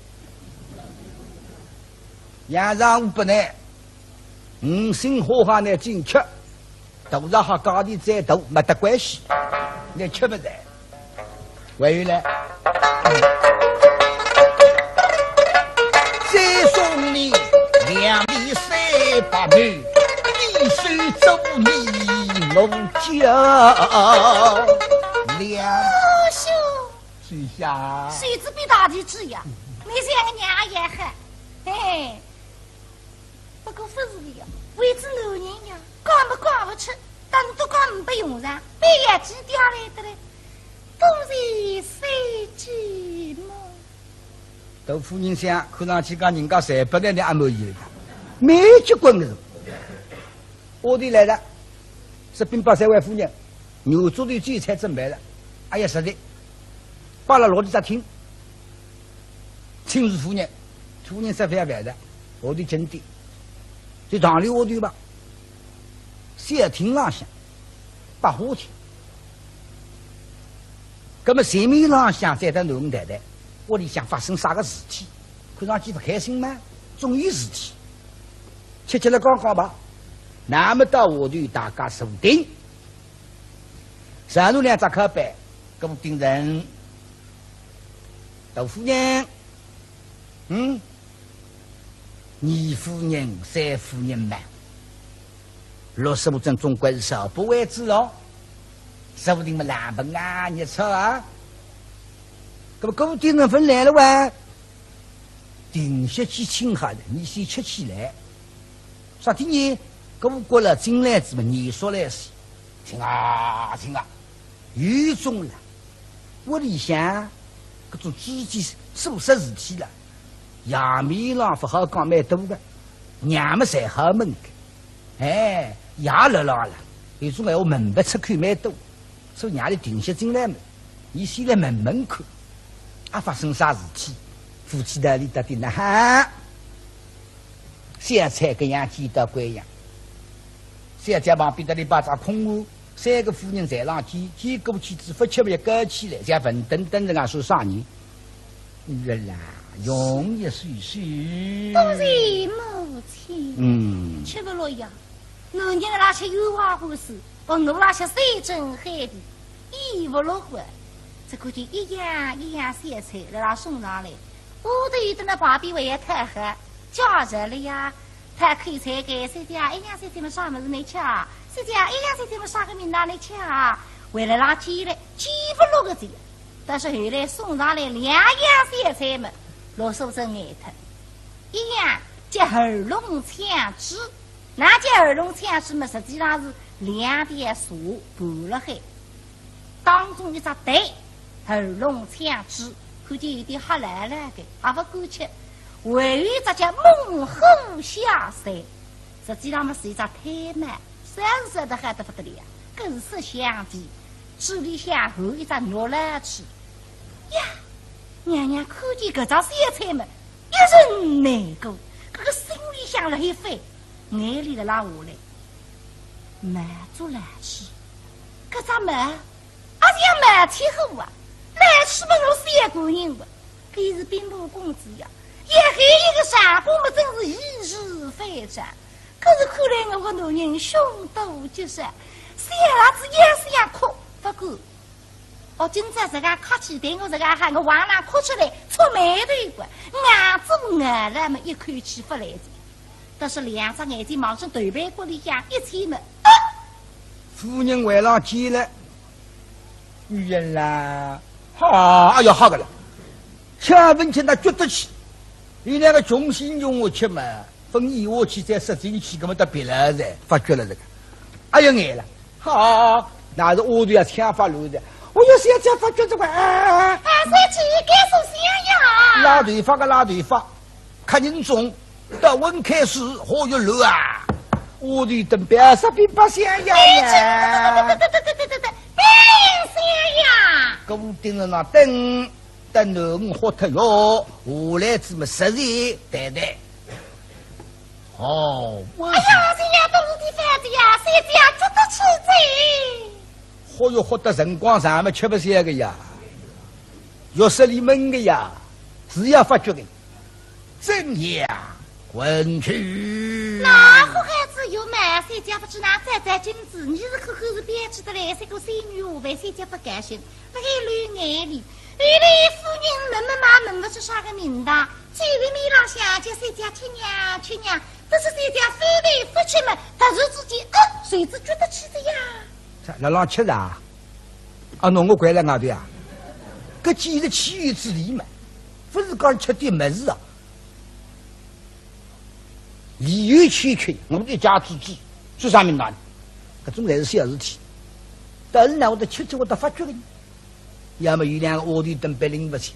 阳澄湖不难，五星花海呢进去， 大闸蟹价钿再大，没得关系，你吃不着。还有呢，再送你两粒三八头，一手做你我家两。哦，兄，谁呀？谁知比大地主呀？你像个娘也狠，嘿嘿。 不过勿是的呀，为仔男人呀，讲么讲勿出，但是都讲没得用场，必要去掉来的嘞，都是三姐妹。大夫人想，看上去讲人家侪不来，你阿满意了，没结棍的。我的来了，是兵部三位夫人，牛做的酒菜准备了，哎呀，实在，摆了落地只厅，请示夫人，夫人说勿要饭的，我的经典。 就堂里下头吧，小厅浪向，百花厅。那么前面浪向再到囡儿太太，屋里向发生啥个事体？看上去勿开心嘛，总有事体。吃吃了讲讲吧，那么到下头大家坐定，上头两只靠背，搿么盯人，大夫人，嗯， 二夫人、三夫人嘛，陆素贞总归是少不为主哦，说不定么冷盆啊、热炒啊。那么顾鼎臣勿来了哇，定歇几清好了，你先吃起来。啥体呢？顾国老进来子么，严肃来些，听啊，听啊，有种了。 屋里向搿种知己做啥事体了，爷面浪勿好讲蛮多个，娘么侪好问个。哎，爷辣浪了，有种闲话问勿出口蛮多，所以娘里定歇进来么，伊先来问问看，啊，发生啥事体？夫妻两里到底哪哈？小菜搿样见到鬼样，小姐旁边搭里摆只空碗， 三个夫人侪浪见，见过去仔勿吃么要高起来，像文登登人家说啥人？女儿啊，容易睡睡。多谢母亲。嗯。吃勿落呀，男人辣吃油花果子，哦，我辣吃山珍海味，咽勿落个。只看见一样一样小菜辣辣送上来，我都有得那旁边还要讨好，叫着了呀。 讨口菜个，小姐，一样小菜么啥物事倷吃啊？小姐，一样小菜么啥个名堂倷吃啊？回来浪见了，见勿落个哉。但是后来送上来两样小菜么，陆素贞呆脱。一样叫二龙抢珠，哪叫二龙抢珠么，实际上是两条蛇盘辣海。 当中一只蛋，二龙抢珠，看见有点黑辣辣个，也勿敢吃。还有一只叫猛虎下山，实际上么是一只太嫲，烧是烧得好得勿得了，更是色香味，嘴里向含一只肉来吃。呀，娘娘看见搿只小菜么，一阵难过，搿个心里向辣海翻，眼泪辣辣下来。毛竹来吃，搿只毛 阿是要冒起火啊，来吃么我是一个人个，搿是兵部公子呀，也还一个相公么真是易如反掌。可是看来我个男人凶多吉少，小辣子也是要哭，勿过，哦，今朝自家客气，对我自家好，我往哪哭出来，触霉头个，硬做硬来么一口气勿来哉。但是两只眼睛望准头背骨里向一牵么，啊！夫人回来见了，女人啦，好，哎呀，好个了，吃勿吃那觉得气，伊两个穷心穷我吃嘛，分伊我去再塞进去，搿么得别了噻，发觉了这个，哎呀，眼了，好，那是我都要抢发路的，我有小姐发觉这个，啊，三姐，该首相呀，拉头发个拉头发。 看人中，到温开始火药炉啊，我的等表啥比白相呀呀。别相呀！我盯着那等，等侬火脱哟，下来怎么实在谈谈。哦，我哎呀，这样都是的饭子呀，谁家吃得起这？火药火的辰光长么吃不消个呀，药室里闷个呀，是要发觉的。 怎样，滚去！那好孩子有嘛，谁家不知那再再金子，你是可可是编织的嘞，这个仙女下凡，谁家不甘心，不给绿眼里。绿的夫人问问嘛，问不出啥个名堂，见了面浪向就谁家吃娘吃娘，这是谁家非得不吃嘛，突然之间，呃，谁知觉得起的呀？辣浪吃啊？啊，侬我关了外头啊？搿几日岂有此理嘛？不是讲吃点物事啊？ 理由欠缺，我们一家之主，做啥名堂？搿种侪是小事体。但是呢，我得吃吃，我得发觉个呢。要么有两个丫头等别人勿去，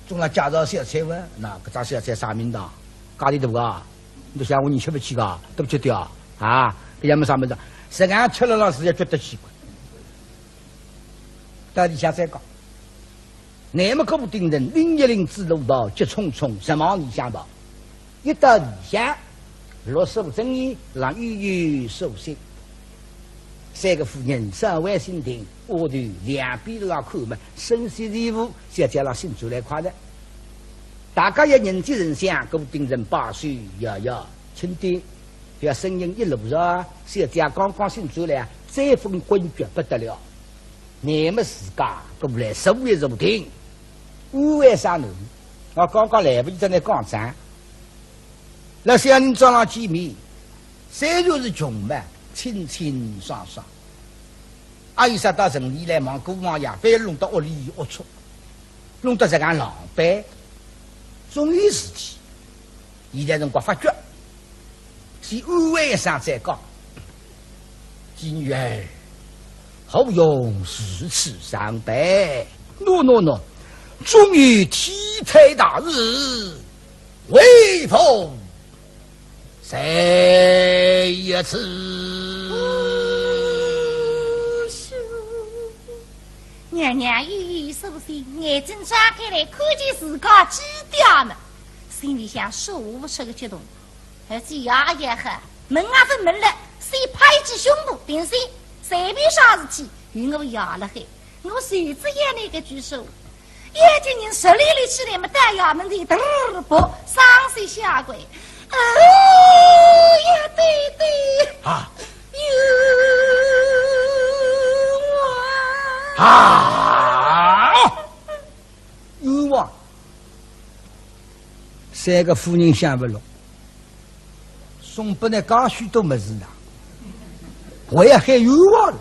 总来介绍小菜哇，那搿只小菜啥名堂？价钿大啊？你想我人吃勿起个，对勿起的啊？啊，搿要么啥物事？实梗吃了了是要觉得奇怪。到里向再讲。 那么顾鼎臣拎一拎紫罗袍，急匆匆直往里向跑。一到里向，落手正衣，让悠悠手心。三个夫人稍微心定，丫头两边都要看嘛，身先士卒，小姐拉醒转来快的。大家一人接人想，顾鼎臣把手摇摇，轻点，覅声音一露着，小姐刚刚醒转来，再分昏厥不得了。 那么自家过来坐一坐定，安慰啥呢？我刚刚来不及跟你讲讲。那小人早浪见面，虽然是穷嘛，清清爽爽。阿有啥到城里来忙过忙呀，非要弄到屋里龌龊，弄到这样狼狈，总有事体。 现在辰光发觉，先安慰一声再讲。金女儿，何用如此伤悲？喏喏喏，终有天灾大事，为父在此。娘娘一一苏醒，眼睛张开来，看见自家姐爹么，心里向说勿出个激动。 而且爷也好，问也勿问了，先拍一记胸脯，定心，随便啥事体，有我爷辣海，我谁知要那个举手。眼睛人十里里去来么，到衙门里嘚儿啵，双膝下跪。哎呀，爹爹，啊。冤枉！啊！冤枉！ 三个夫人想勿落，送拨倷介许多物事呢，还要喊冤枉了。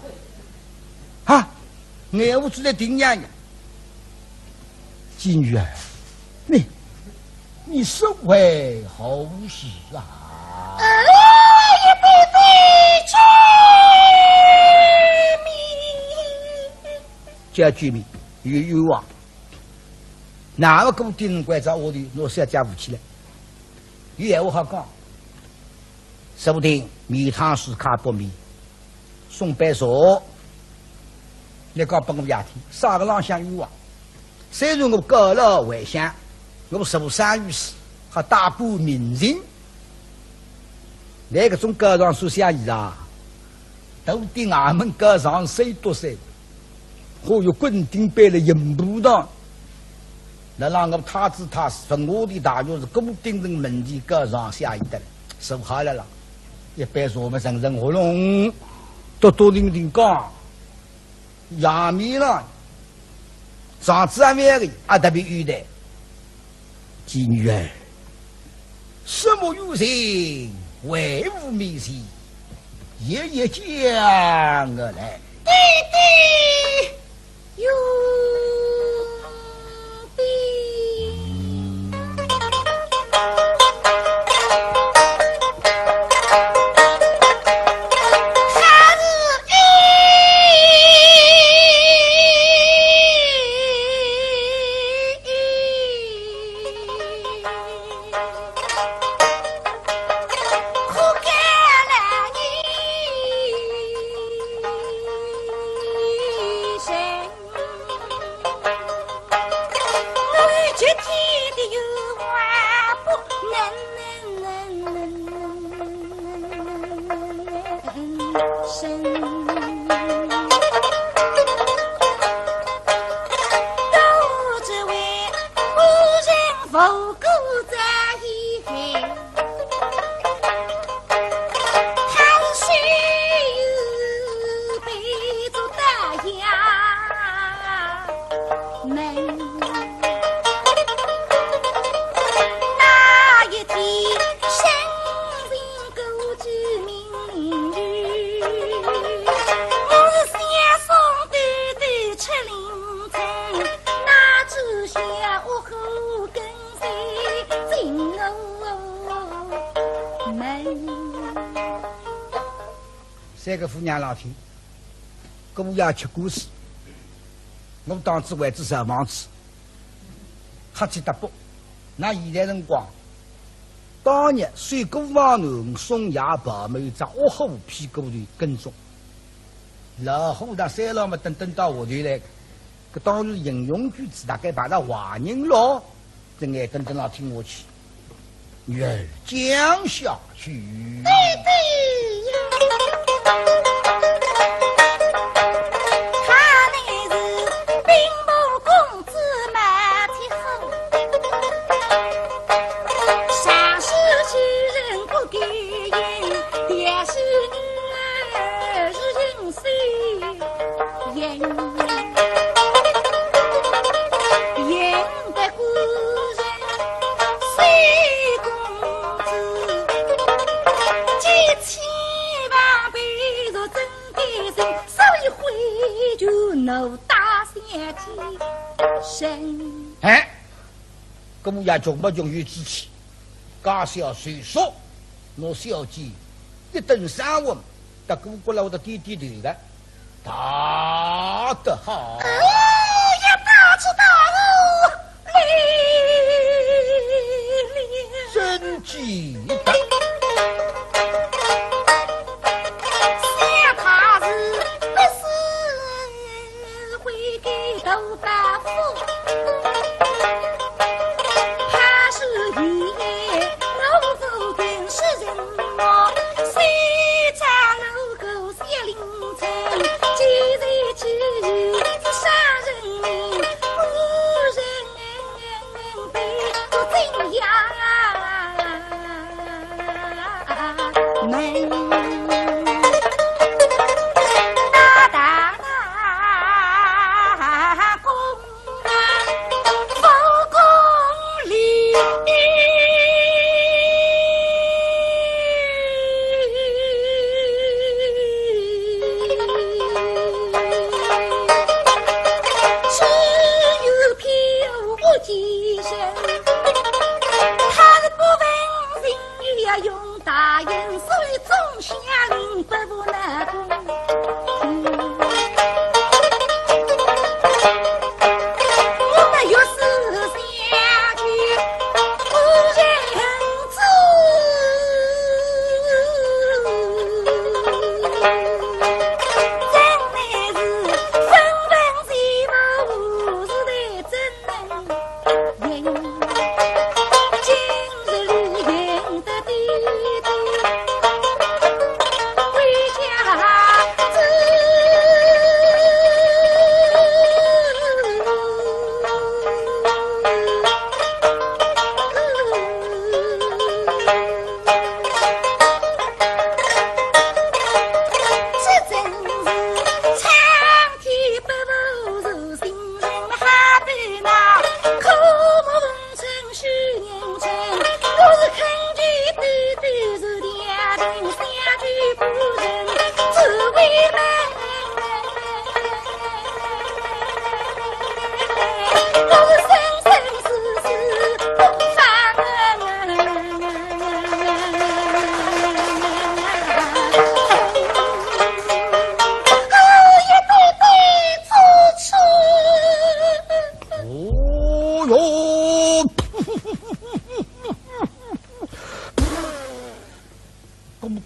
哈，眼乌珠来盯呀呀。金女儿，你，你是为何事啊？哎呀，爹爹，救命！叫救命，有冤枉。 那么顾鼎臣关照丫头，拿小姐扶起来。有闲话好讲。说不定面汤水揩不灭，送杯茶，倷讲拨我爷听，啥个浪向冤枉？虽然我告老还乡，我受伤于此，还大半名人。 倷搿种告状书写意啊，都顶衙门告状谁多谁，还有滚钉板了刑部堂。那让我太子太师，文武的大学士顾鼎臣门前告状写意得了，说好了啦，一杯茶么，顺顺喉咙，笃笃定定讲。 衙门浪，状子还没个，阿特别有的。金女儿，什么有情，为父面前，一一讲个来。爹爹有病。三个夫娘老天，姑爷吃官司，我当仔为仔受房子，瞎七搭八。那现在辰光，当日水姑房南宋爷跑么有只恶虎屁股头跟踪，老虎搭三老么等等到下头来个，搿当然英雄举止大概排到坏人咯。 这眼等等了听下去，女儿讲下去。爹爹呀，他乃是兵部公子马天虎，上世之人不给言，也是女儿是人谁言。 哎，姑爷穷不穷有志气，家小受说，拿小姐一顿三问， 搭姑姑老的点点头的，大得好。哎呀，大起大落，来了。真记得。想他是不是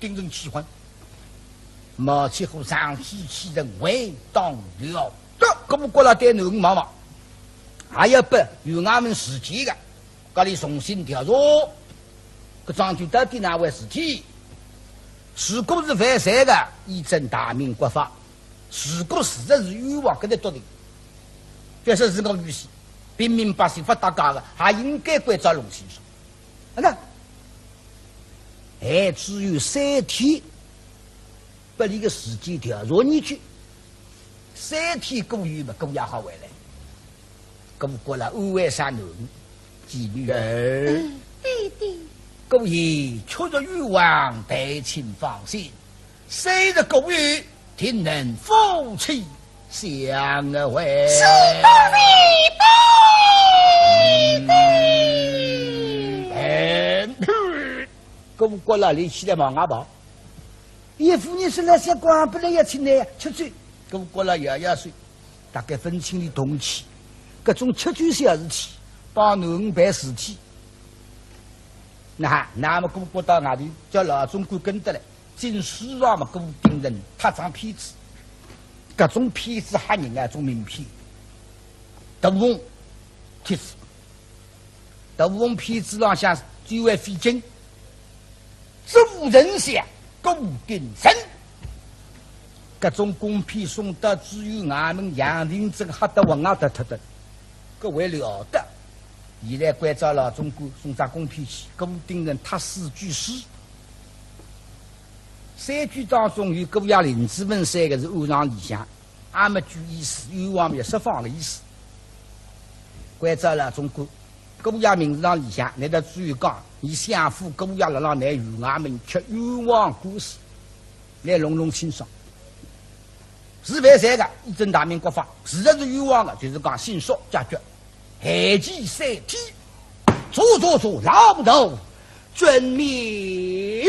盯人气昏。毛七虎上去气人，回当了。对，搿么过来对囡儿望望，还要拨县衙门时间个，搿里重新调查，搿桩事体到底哪回事体？如果是犯罪个，依照大明国法；如果事实是冤枉，搿才笃定。假使是我女婿，平民百姓勿搭界个，还应该关照弄清爽。啊，那还只有三天，拨俚个时间调查研究，三天过后嘛，姑爷好回来。姑觉着安慰煞囡儿，继续。哎，爹爹。姑爷确实冤枉，但请放心，三日过后，定能夫妻相会。是，多谢爹爹。嗯，姑觉着立起来望外跑。 伊夫人说了，想讲本来要请倷吃酒，搿么过来摇摇手，大概分清俚动机，搿种吃酒小事体，帮囡儿办事体。那，那么姑觉到外头，叫老总管跟得来，进书房么，顾鼎臣搭张片子，搿种片子吓人啊，种名片，大红帖子。 大红帖子浪向最为费劲，主人像顾鼎臣。搿种公片送到知县衙门，杨廷珍吓得魂也脱脱的，搿还了得？现在关照老总管送只公片去，顾鼎臣脱四句诗。三句当中有姑爷林子文三个字暗藏里向， 阿末句意思，冤枉也释放个意思。关照老总管，姑爷名字浪里向，倷搭知县讲，伲相府姑爷辣辣倷县衙门吃冤枉官司，倷弄弄清爽。是犯罪个，依照大明国法；是勿是冤枉个，就是讲刑诉解决。 限期三天，做做做，老头遵命。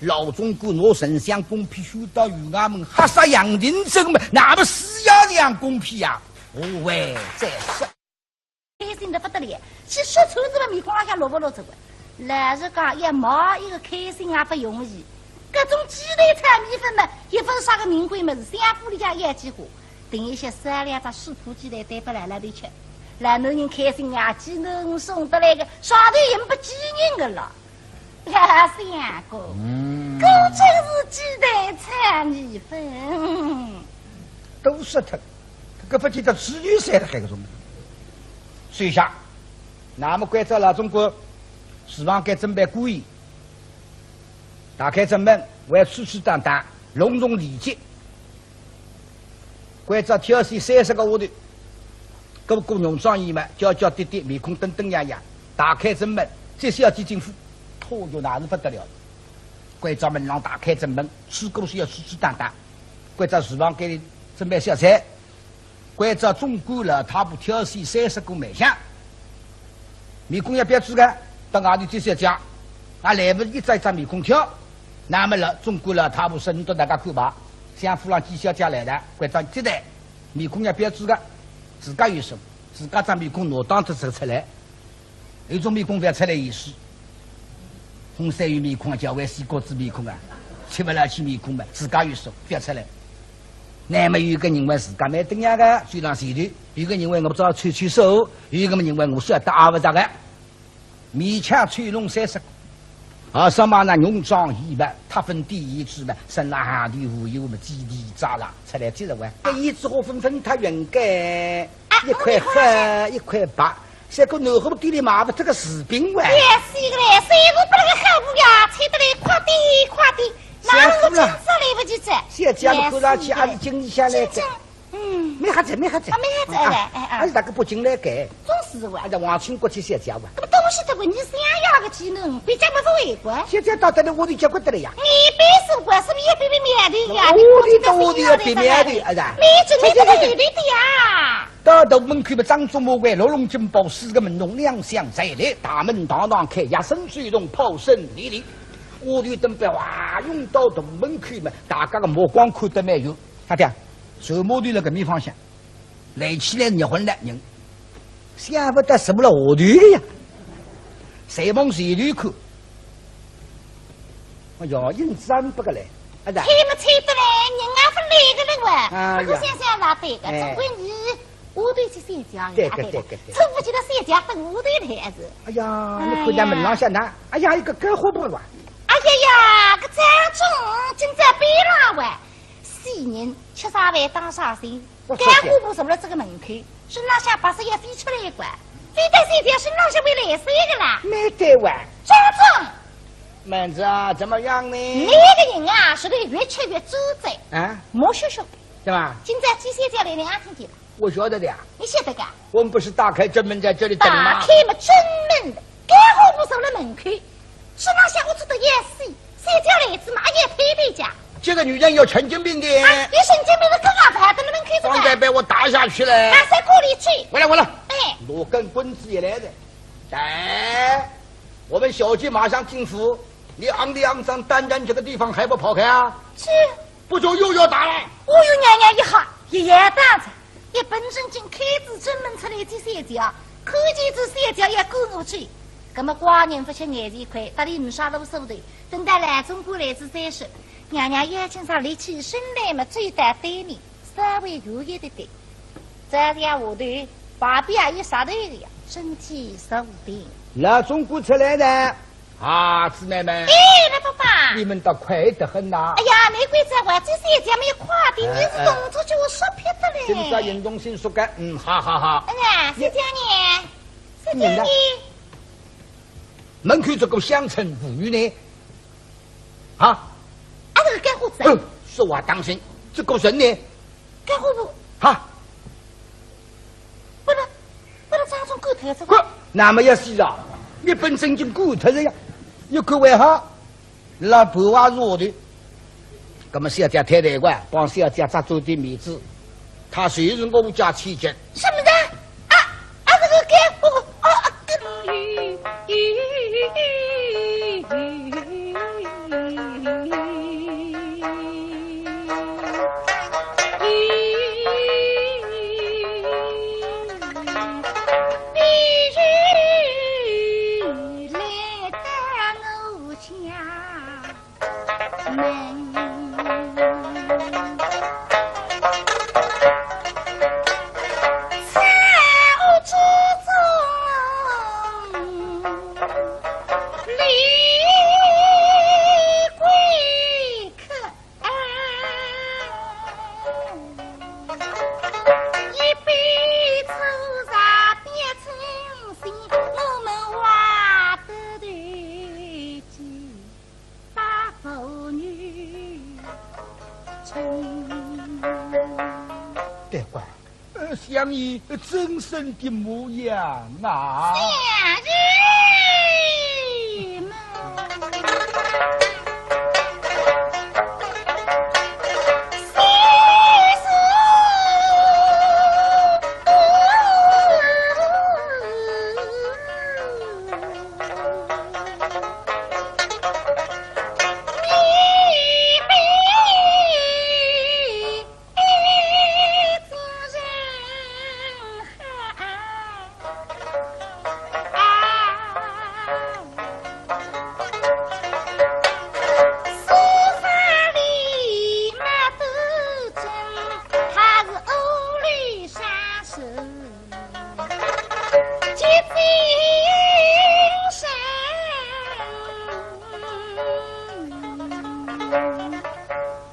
老总管拿丞相公片送到县衙门，吓煞杨廷珍么，那么是要这样公片呀？无为再说。开心得不得了，去说穿仔了，面孔浪向落勿落这个。老实讲，要骂一个开心也不容易。搿种鸡蛋炒米粉嘛，也勿是啥个名贵物事，相府里向要几化。 等一歇烧两只水煮鸡蛋端拨老老头吃，老男人开心呀，鸡能送得来个，上头也勿寄人个了。老相公，嗯。果真是鸡蛋炒米粉。都说脱，搿个勿见得只有三个搿种。收下，那么关照老总管，厨房间准备过夜。 打开正门，还吹吹打打，隆重礼节。关照挑选三十个丫头，个个浓妆艳抹，娇娇滴滴，面孔登登样样。打开正门，接小姐进府，嚯哟，那是不得了。关照门浪打开正门，吹过去要吹吹打打。关照厨房间里准备小菜， 关照总管老太婆挑选三十个卖相，面孔要标致个，到外头接小姐，也来勿及一张一张面孔挑。那么了，总管老太婆说，倷笃大家看吧，相府浪见小姐来了，关照接待，面孔要标致个，自家有数，自家张面孔拿当头走出来。 有种面孔覅出来意思。红衫有面孔啊，叫为西瓜子面孔啊，吃勿落去面孔嘛，自家有数，覅出来。那么有个人为自家蛮登样个，嘴浪前头，有个人为我只好吹吹手，有个人为我晓得阿勿着个。勉强吹拢三十个。啊，什么呢？浓妆艳抹，擦粉点胭脂嘛，身浪行头无忧嘛，几钿扎啦，出来接着玩。搿胭脂花粉粉太圆个，一块黑，一块白。 像个南货店里买勿脱个柿饼哇。也是个嘞，三五百个好布呀，吹得来快点快点，哪能我今朝来勿及着？小姐么看上去还是经理下来个。嗯。蛮好着，蛮好着。啊，蛮好着，哎，哎，哎。还是大个北京来个。总是哇。啊，这王清国际小姐哇。搿么东西得问你想要个技能，别家没勿会过。现在到得了我都结棍得了呀。你别说过，是你也别别面的呀，我的都我的要别面的，哎呀。你真的不对的呀。 到大门口么，张忠谋为六龙金宝四个门童两厢进来，大门堂堂开，乐声水动，炮声连连。丫头等班哇，涌到大门口么，大家个目光看得蛮远。啥的？水马头辣搿面方向，来起来热昏了人，想勿到什么了下头个呀，侪往前头看。哎哟，硬占不过来，啊，是啊。猜么猜得来，人家勿来个了哇。啊呀。不过想想也对个，哎。总归你下头去三家呀，对个，啊，对个。对个，对个。凑不齐了三家分下头来还是。哎呀，哎呀。你看见门浪向呢，哎呀，一个干活婆哇。哎呀呀，搿张总今朝搬来哇，死人吃啥饭当啥心。 我说干活婆坐了这个门口，身浪向白色要飞出来一管，飞到三家身浪向会来三个啦。没得哇。张总，妹子啊，怎么样呢？你个人啊，是个越吃越猪嘴。啊？没学学。是吧？今朝几三家来，你也听见了。我晓得的呀。你晓得个？我们不是打开正门在这里等吗？打开么正门的，干活婆坐了门口，身浪向我做得要死，三家来子嘛，也推推家。这个女人有神经病的。啊，有神经病的更好看，等门口怎么？方才被我打下去了。啊，谁过来去？我来，我来。哎。罗根棍子也来了。哎，我们小姐马上进府，你肮里肮脏，单单这个地方还不跑开啊？是。不就又要打了？哦哟，娘娘一吓，一夜打着，一本正经开仔正门出来这三家，看见这三家也赶过去。葛么寡人不吃眼前亏，搭里没啥路数的，等到老总管来仔再说。娘娘要紧上立起身来么，走到对面，稍微远一点点。 再讲下头，旁边也有杀头的呀，身体稍定。老总管出来呢。啊，姊妹们。哎，老伯伯。你们倒快得很呐。哎呀，难怪在外头三家没有快点，哎，你是动作就我说撇的嘞。哎。今朝运动性速干，嗯，好好好。哎呀，小姐呢？小姐呢？你呢？门口这个乡村妇女呢？啊？啊，这个干活子啊。嗯，说话当心，这个人呢？ 干活婆。哈。不能，不能张总赶脱这个。滚，那么要死啊！一本正经赶脱了呀，又赶为好，老婆啊弱的。那么小姐太太乖，帮小姐扎足点面子，她就是我家千金。什么人？啊，啊，这个干活婆，啊，啊，这个 对过， 呃，相爷真身的模样啊。相爷嘛。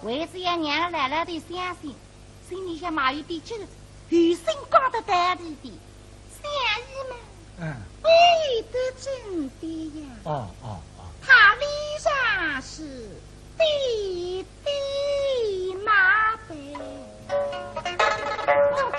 为仔要让老老头相信，心里向嘛有点急了，有心讲得道理的，相爷嘛，嗯。为得真的呀。哦，哦，哦。他理上是爹爹妈妈，我看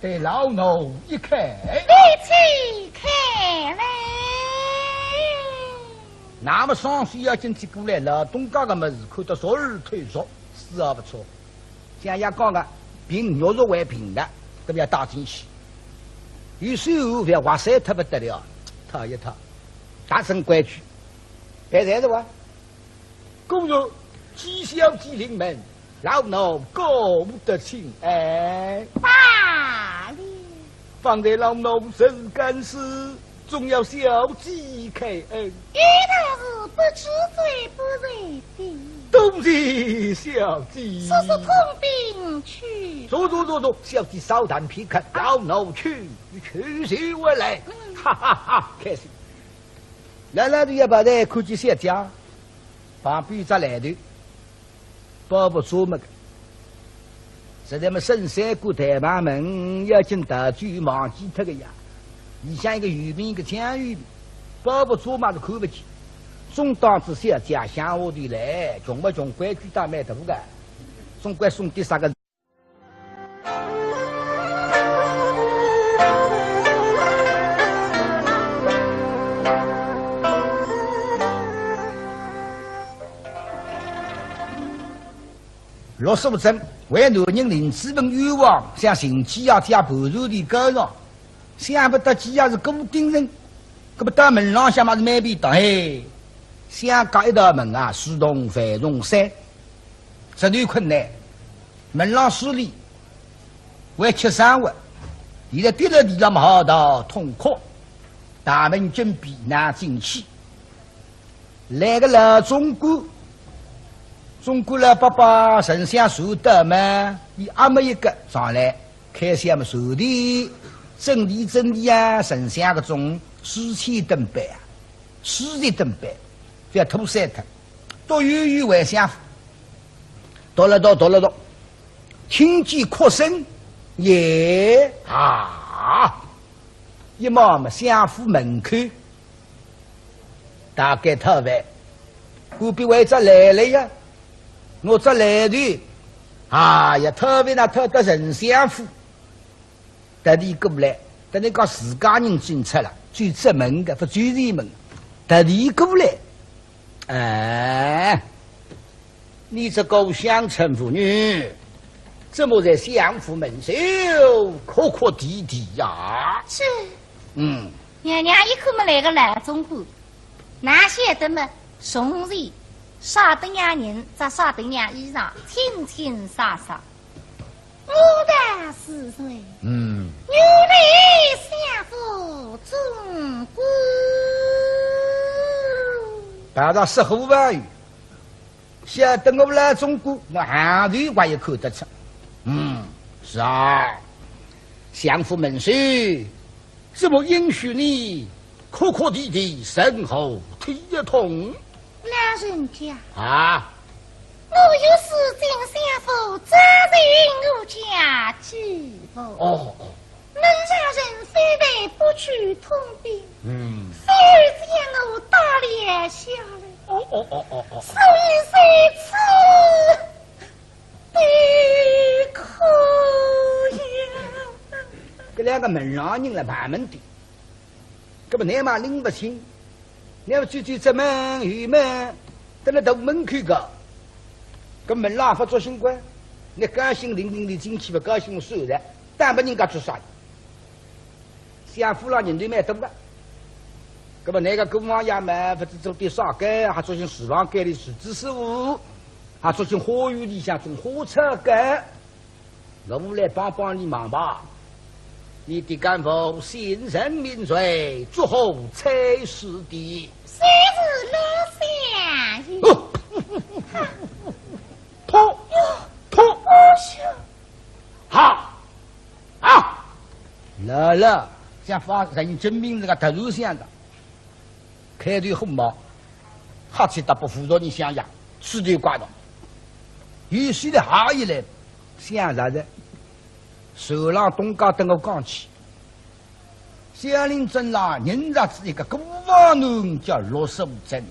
对老奴一看。你且看来。那么双手要紧接过来，老东家个物事看得熟而透熟，丝毫勿错。像伊讲个，凭玉石为凭个，搿么要带进去。有时候覅话说脱勿得了，套一套，达成规矩，别才是哇。 公主，纪晓姐临门，老奴过得请安。罢了。方才老奴甚是赶事，总要小姐开恩。有道是不知罪不罪的。多谢小姐。速速通禀去。坐坐坐坐，小姐稍耽片刻，老奴去，去就回来。嗯。哈哈哈，开心。 老老头一跑来看见小姐，旁边只来头，包袱遮么个。实在么沈三官台旁门，要紧逃走忘记脱个呀。里向一个有名个江鱼，包袱遮么是看勿见。总当仔小姐想下头来，穷勿穷，规矩倒蛮大个，总归送点啥个 陆素贞为男人林子文冤枉，想寻几爷借盘缠钿告状，想勿到几爷是顾鼎臣，搿么到门浪向嘛是蛮便当嘿。相隔一道门啊，自动繁荣山， 实头困难，门浪势力，还吃生活，现在跌了地浪嘛好到痛哭，大门紧闭难进去。来个老总管，总管老伯伯丞相坐得嘛，伊阿么一个上来，开箱么坐的，整理整理啊，丞相搿种书签等摆啊，书籍等摆，覅拖散脱。 读有余还相府，读了读，读了读，听见哭声，耶啊！一望么相府门口，大概讨饭，隔壁还只来了呀，我只来的，哎呀，讨饭哪讨到丞相府。 特地过来，等于讲自家人进出了，走出门个，勿走前门，特地过来。哎，你这个乡村妇女，怎么在相府门首哭哭啼啼呀？这，嗯。娘娘一看么来个老总管，哪晓得么，从前啥等样人，着啥等样衣裳，清清爽爽。 我道是谁？嗯。原来相府总管。碰着识货朋友，晓得我老总管，我行头还也看得出。嗯，是啊，相府门首，怎么允许你哭哭啼啼，身后体也痛？ 老人家，啊？我有事进相府，只因我家寂寞。哦，哦。门上人非但不去通禀，嗯。反而将我打了下来。哦，哦，哦，哦，哦。所以在此悲哭呀。搿两个门上人来盘问的，搿么倷嘛拎勿清， 倷要走走正门后门，等辣大门口个，搿门浪勿作兴个，倷高兴灵灵地进去，勿高兴算了，耽误人家做啥？相府浪人头蛮多个，搿么倷个姑爷嘛，勿知做点啥个，还作兴厨房间里厨子师傅，还作兴花园里向种花草个。 我来帮帮你忙吧。你的干父姓甚名谁，作何差事的？谁是老相爷？哦，噗，噗，哦，是。哈，啊，来了，像发人真名字个特殊相的。 开头火冒，哈气搭拨副座人相爷，势头怪道。有势头哈一来，想啥子？手浪东家等我讲起，小林镇浪认着仔一个孤房奴叫陆素贞。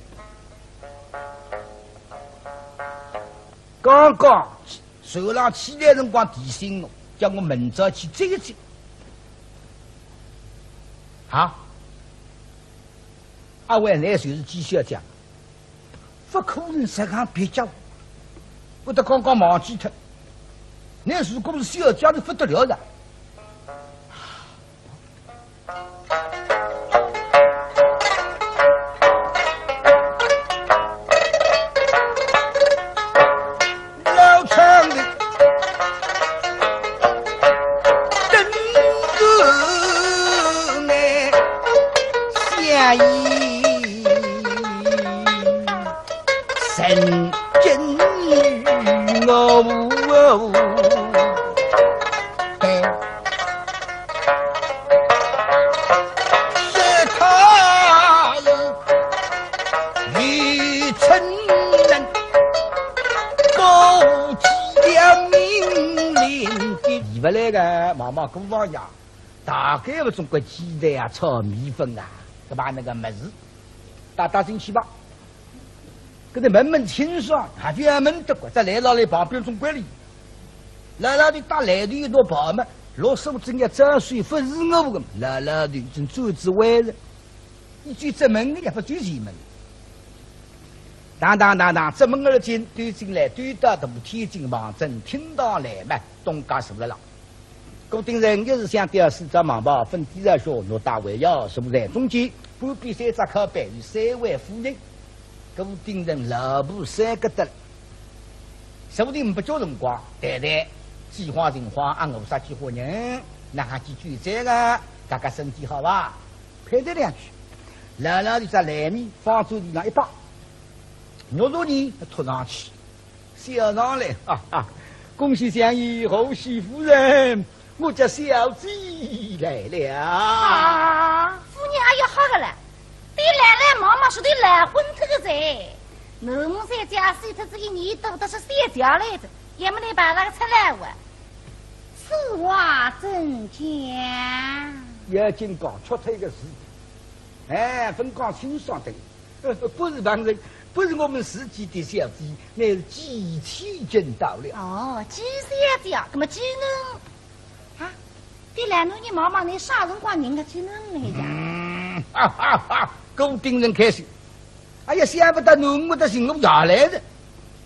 刚刚船浪起来辰光提醒我，叫我明朝去接一接。好，阿会，倷就是季小姐，勿可能实梗蹩脚，我倒刚刚忘记脱。倷如果是小姐，是勿得了哉。 老唱的，等着你下一声。 真与我。是他是愚蠢人，勾结了命令的。提勿来个，妈妈姑房呀，大概勿总归鸡蛋啊、炒米粉啊，搿帮那个物事，带带进去吧。 搿搭问问清爽，还覅问得过，再来了来旁边总管理。老老头搭来头一道跑嘛，老手正要招手，勿是我个，老老头正转仔弯了，一句只门个也勿转前门。当当当当，只门而进，对进来，对到大天井旁，正厅堂来嘛，东家坐了啦。 顾鼎臣一时想到四只忙包，分底下说，拿大围要坐在中间，旁边三只靠背，有三位夫人。顾鼎臣老婆三个得了，说不定勿叫辰光，谈谈几化情况啊，我啥几化人，哪哈去救灾个，大家身体好伐？攀谈两句，老老头只篮面放桌子浪一摆，玉镯呢托上去， 笑上来，哈哈，恭喜相爷，贺喜夫人，我家小姐来了。啊，夫人阿要好个了，对来来忙忙说对来昏脱个哉。囡儿在家死脱仔一年多，倒是小姐来哉，也没得办法个出来哇。此话怎讲？要紧讲，吃脱一个字，哎，勿讲清爽的。 呃，不是旁人，不是我们自己的小姐，乃是季千金到了。哦，季小姐，那么季囡，啊，对来囡儿忙忙，倷啥辰光认得季囡来呀？嗯，哈哈哈，顾鼎臣开心。哎呀，想不到囡儿会得寻我爷来了。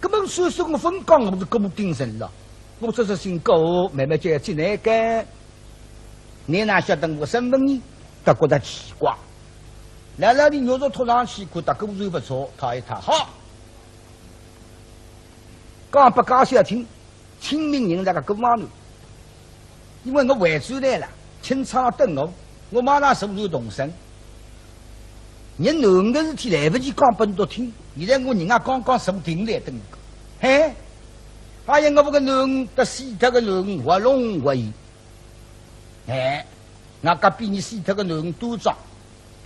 搿么说说我勿讲，我是顾鼎臣了。我只是姓顾，慢慢叫季乃干。 倷哪晓得我身份呢？倒觉得奇怪。老老头玉镯托上去，看到果然勿错，套一套，好。讲拨家小听，清明人辣个过房头，因为我回转来了，清仓等我，我马上坐船动身。人囡儿个事体来不及讲拨倷听，现在我人家刚刚坐定来等我。嘿，哎呀，我搿个囡儿，搭死脱个囡儿，活龙活现。 哎，我隔壁人死脱个囡儿端庄，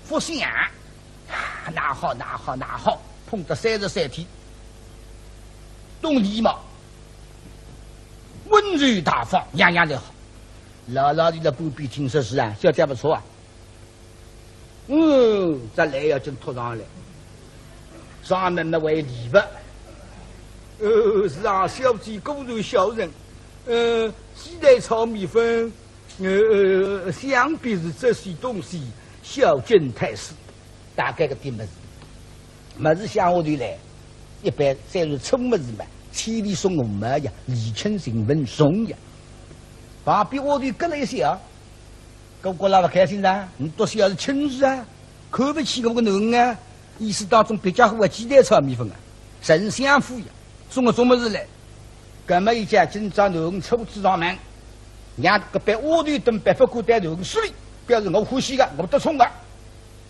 福相，啊，哪好哪好哪好，捧得三十三天，懂礼貌，温柔大方，样样侪好。老老头辣旁边听说是啊，小姐勿错啊。 嗯，搿来要紧托上来，上门么为礼物。呃，是啊，小姐果然孝顺。呃，鸡蛋炒米粉，呃，想必是这些东西孝敬太师。大概个点物事，物事想下头来，一般再是粗物事嘛，千里送红包呀，礼轻情分重呀。旁边下头咯了一笑， 搿个老勿开心啦，倷笃是要是亲事啊，看勿起我个囡儿啊，意思当中别家伙个鸡蛋炒米粉啊，丞相府呀，送个种物事来。搿么伊讲今朝囡儿初次上门，让搿班丫头等别勿敢对囡儿失礼，表示我欢喜个，我得宠个，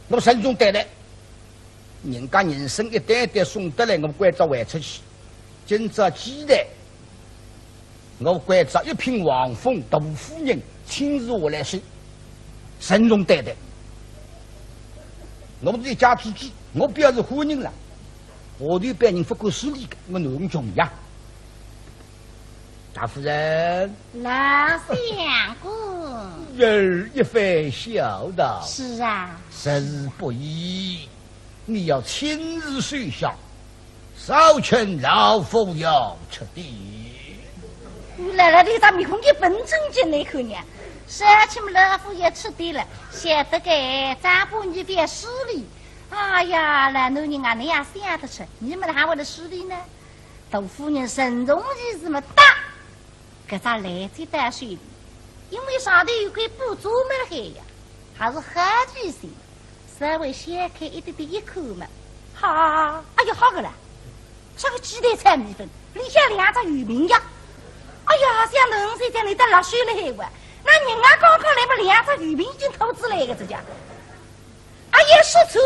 我慎重对待。 人家人参一担一担送得来，我关照还出去。今朝既然我关照一品王封大夫人亲自下来说，慎重对待。我是一家之主，我表示欢迎了。下头班人勿敢失礼个，我囡儿穷呀。 大夫人。老相公。儿一番孝道。是啊。实是不易，你要亲自收下，少欠老夫要吃的。原来伊只面孔一本正经来看呢，啥体么老夫也吃对了，晓得个，张伯你覅势利。哎呀，老男人啊，你也想得出，你么哪会得势利呢？大夫人陈荣义是么大，搿只篮子带水里，因为上头有块布遮么了海呀，还是好记性。 稍微掀开一点点一看嘛，哈，哎呀，好个了，像个鸡蛋炒米粉，里向两只圆饼呀。哎呀，像侬现在你得辣手了海哇，那人家刚刚来么两只圆饼已经吐出来个这家。哎呀，说错，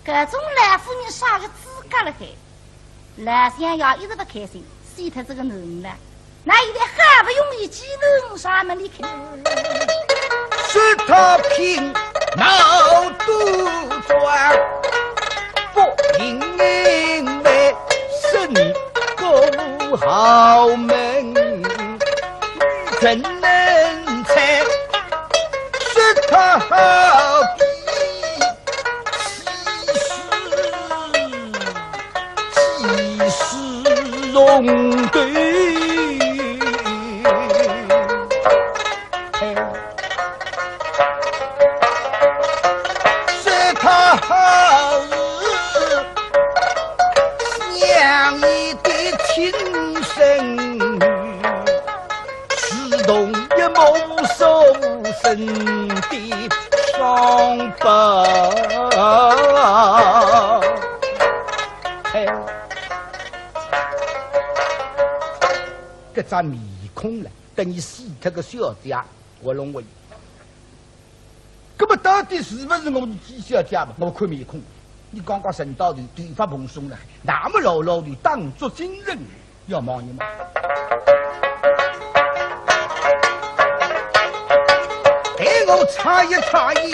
搿种老夫人啥个资格了海？ 老相爷一直勿开心，死脱这个囡儿了。那现在好不容易寄人上门里去，说他平闹杜撰，不应为生个好门，怎能猜？说他好比 几时弄对？是他好像一对亲生女， 是同一母所生的双胞胎。搿张面孔了，等于死脱个小姐，我认为。 搿么到底是勿是我们的小姐嘛？我看面孔，你刚刚升到头，头发蓬松了，那么老老的当作精神，要望你嘛。待我擦一擦眼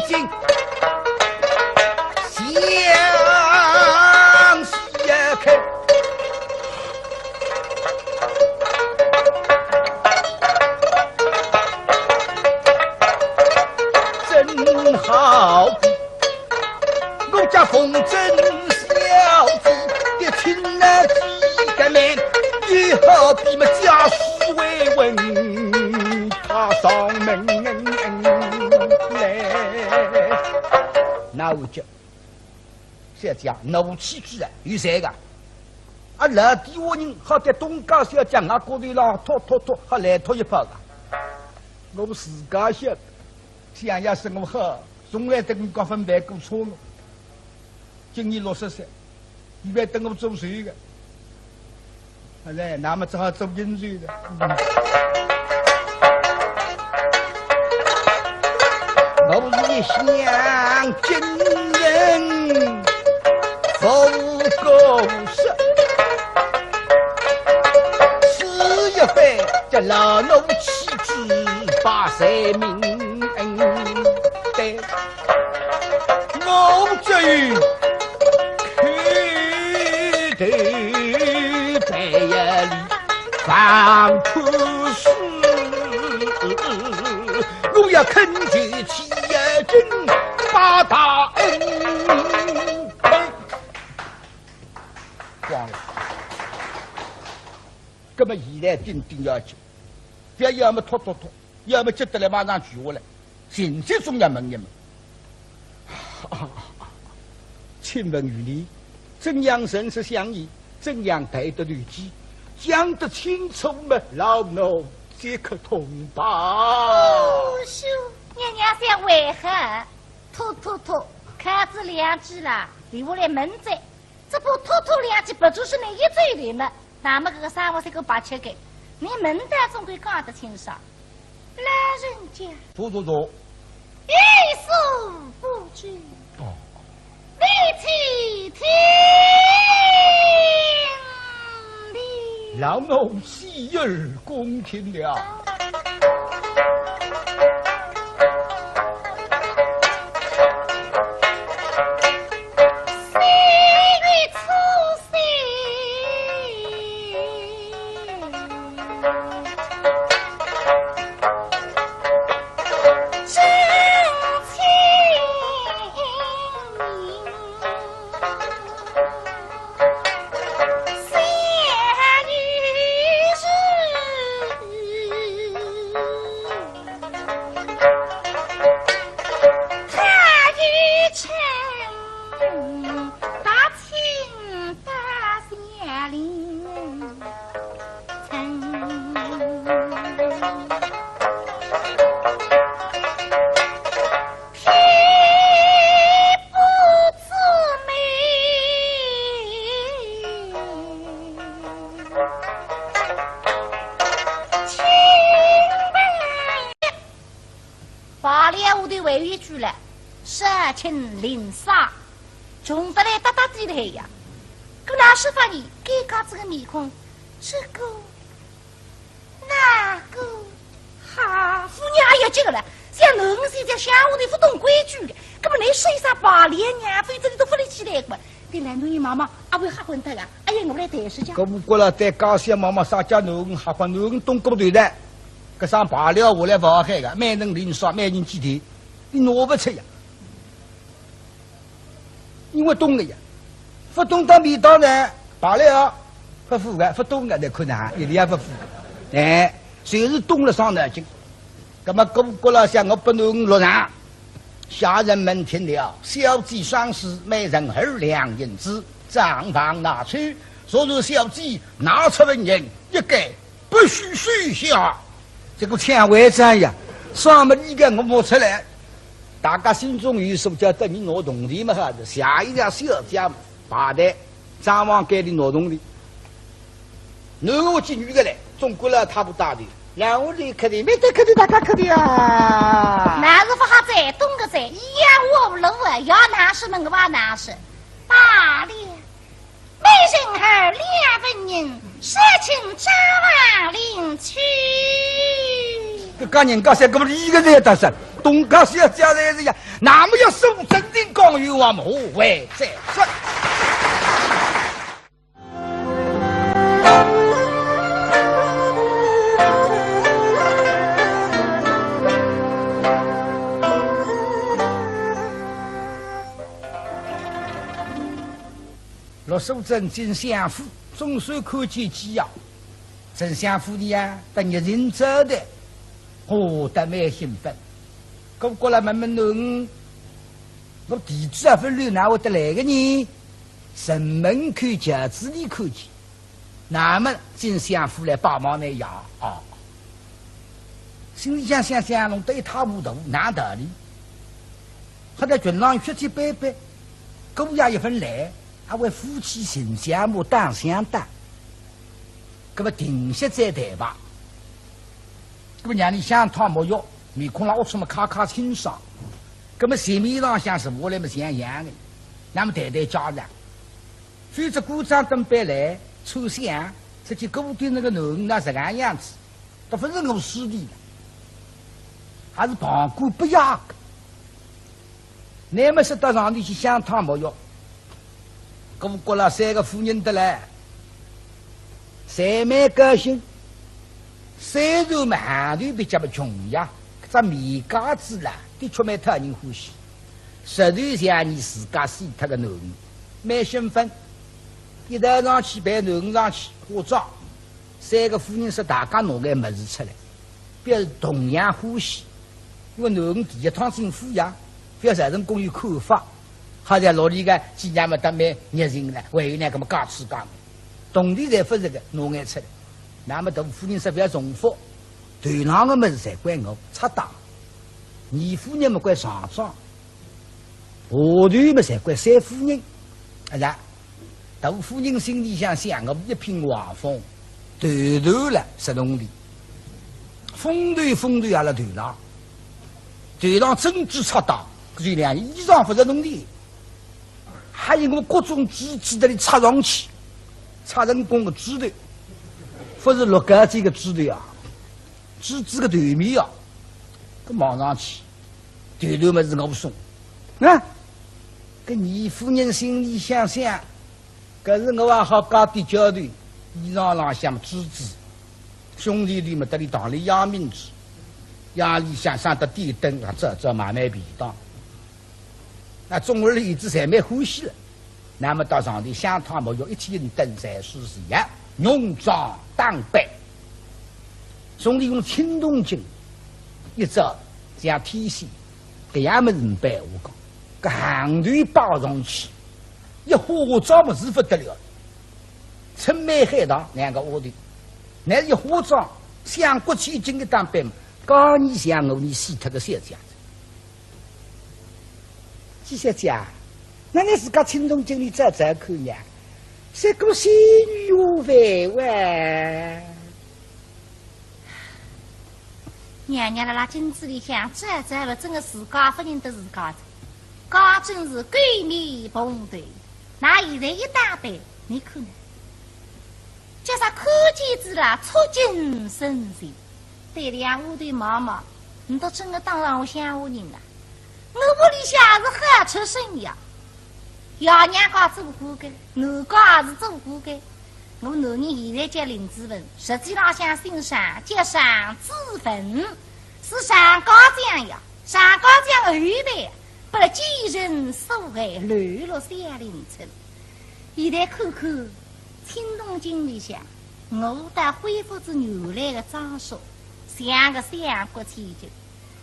睛，想想看。 真好比我家凤珍小姐的亲儿子的面，也好比么家世未闻，她上门来。那我讲，小姐，我妻子啊，有谁个？啊，老底下人好在东家小姐，我过头了，拖拖拖，好来拖一跑个。我自家晓得。 想也是我好，从来对我讲分别过错了。今年六十岁，伊还等我做寿个。好嘞，那么只好做应酬了。我是一向敬人不过失，是一番叫老奴妻子把罪名。 对，我只有磕头拜一礼，方可恕，我要恳求天尊八大恩。光了。 搿么现在顶顶要紧，覅要么拖拖拖，要么急得来马上跪下来，情节总要问一问。请问于你，怎样认识相爷？怎样待得如此？讲得清楚么，老奴即刻通报。哦，是，娘娘想为何？拖拖拖，看仔两记啦，留下来问罪。 只怕拖拖两记，不就是那一嘴里么，那么搿个生活是个白吃个，你问得总归讲得清爽。老人家，坐坐坐。有所不知，哦。你且听哩。老奴洗耳恭听了。哎呀，我的外语句了，热情淋洒，穷得来搭搭地的呀。搿哪是法呢？尴尬这个面孔，这个，那个，哈，夫人也要急个了，像囡儿现在乡下头勿懂规矩的，搿么来说一声罢了呀，否则伊都勿立起来个。对了，侬也妈妈，阿会吓昏脱个，哎呀，我来谈事讲。搿勿过了，对家小妈妈啥叫囡儿吓昏，囡儿懂个勿对的。 搿声罢了下来勿好喊个，每人淋洒，每人几钿，伊拿勿出呀。因为懂个呀，勿懂到味道呢，罢了，勿付个，勿懂个，再看哪，一定也勿付个。哎，就是懂了伤脑筋。葛么顾阁老想，我拨囡儿落场，下人们听了，小姐赏赐每人二两银子，账房拿去，说是小姐拿出本银，一概 不许收下。这个抢回账呀，算么你个我摸出来，大家心中有数，叫等你拿铜钿么好，下一家小姐排队，账房间里拿铜钿。囡儿进去个嘞，总归了他不搭理，然后立刻的，没得客气，大家客气啊。那是勿好再懂个噻，一样我路啊，要拿什么我也拿什么。罢了。 每人二两银子，说请账房领去。搿家人家小搿么一个人也搭上，东家小姐来是呀，那么要收真正讲有话么何为再说。 陆素贞进相府，总算看见几呀。真相府里呀，搭热情招待，哦，得蛮兴奋。顾阁老问问囡儿，我地址也勿留，哪会得来个呢？城门口轿子里看见。 那么进相府来拜望呢呀，啊。心里想想想，弄得一塌糊涂，哪道理？好在群浪血气斑斑，姑爷一份来，还为夫妻情节么打相打。搿么停歇再谈吧。搿么让伊香汤沐浴，面孔浪龌龊么揩揩清爽。搿么席面浪向坐下来么像样个，那么谈谈家常。 否则姑丈等辈来，抽象，实际顾定那个囡儿哪实梗样子，倒勿是我势利了，还是旁观不雅个。那么说到上头去香汤沐浴，顾阁老三个夫人得来，侪蛮高兴。虽然嘛行头比较么穷呀，搿只面架子啦，的确蛮讨人欢喜。 实头像伲自家死脱个囡儿，蛮兴奋。一道上去陪囡儿上去化妆，三个夫人说大家拿眼物事出来，表示同样欢喜。因为囡儿第一趟进府呀，覅造成公有看法。好在落里个几娘么搭蛮热情了，还有呢，搿么介吃介，铜钿侪勿是个，拿眼出来。那么大夫人说覅重复，头浪个物事侪归我，擦档。二夫人么归上妆。 下头么侪归三夫人，啊呀，大夫人心里想想，我一品王封，头头了十铜钿，封头封头也辣头浪，头浪珍珠插带，搿就两衣裳勿十铜钿，还有我各种珠子搭里插上去，插成功个珠头，勿是落盖子个珠头啊，珠子个头面啊，搿望上去。 头头么是我送。啊，搿二夫人心里想想，搿是我也好加点交头，衣裳浪向珠子，兄弟里么搭里堂里养明珠，夜里向上得点灯，啊，这这买卖便当。那总而言之，侪蛮欢喜了。 那么到上头香汤沐浴，一天一灯，侪是是呀，浓妆打扮。兄弟用青铜镜一照，像天仙，搿样么是没闲话讲，搿行头摆上去，一化妆么是勿得了，春梅海棠两个丫头，乃一化妆，相国千金个打扮嘛，讲你像我，你死脱个小姐。 季小姐，那你自家青铜镜里照照看呀，是个仙女下凡哇。娘娘辣辣镜子里向照照了，真个自家勿认得自家哉，刚真是狗面蓬头。那现在一打扮，你看呢？叫啥看见仔啦，触景生情。对两下头望望，你倒真个当上我乡下人了。 我屋里向是好出身呀，爷娘家做官个，我家也是做官个。我男人现在叫林子文，实际浪向姓常，叫常子文，是常家将呀。常家将后代，拨奸臣所害，流落小林村。现在看看，清东京里向，我倒恢复仔原来个装束，像个相国千金。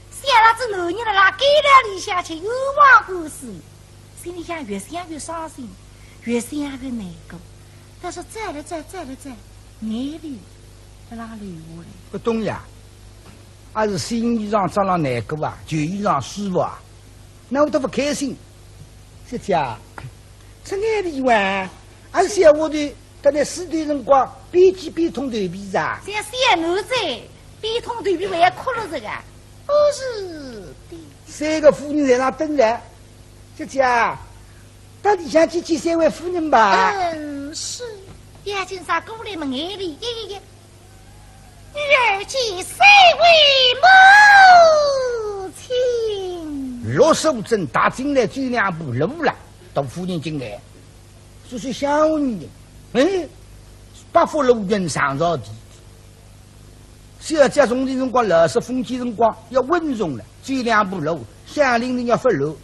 想到仔男人辣辣监牢里向吃冤枉官司，心里向越想越伤心，越想越难过。但是再来再，再来再，眼泪辣辣流下来。勿懂呀，阿是新衣裳着了难过啊，旧衣裳舒服啊，哪会得勿开心？小姐啊，这眼泪哇，阿是小丫头辣辣梳头辰光，边记边痛头皮啊？像小囡子，边痛头皮还要哭了这个。 不是的。三个夫人在那等着，姐姐啊，到里向去见三位夫人吧。嗯，是。眼睛上过来么，眼泪一一一。女儿见三位母亲。陆素贞踏进来走两步路了，大夫人进来，说是小女人，嗯，八福路人上朝的。 小姐从前辰光，老式封建辰光要稳重了，走两步路，乡邻人要发落。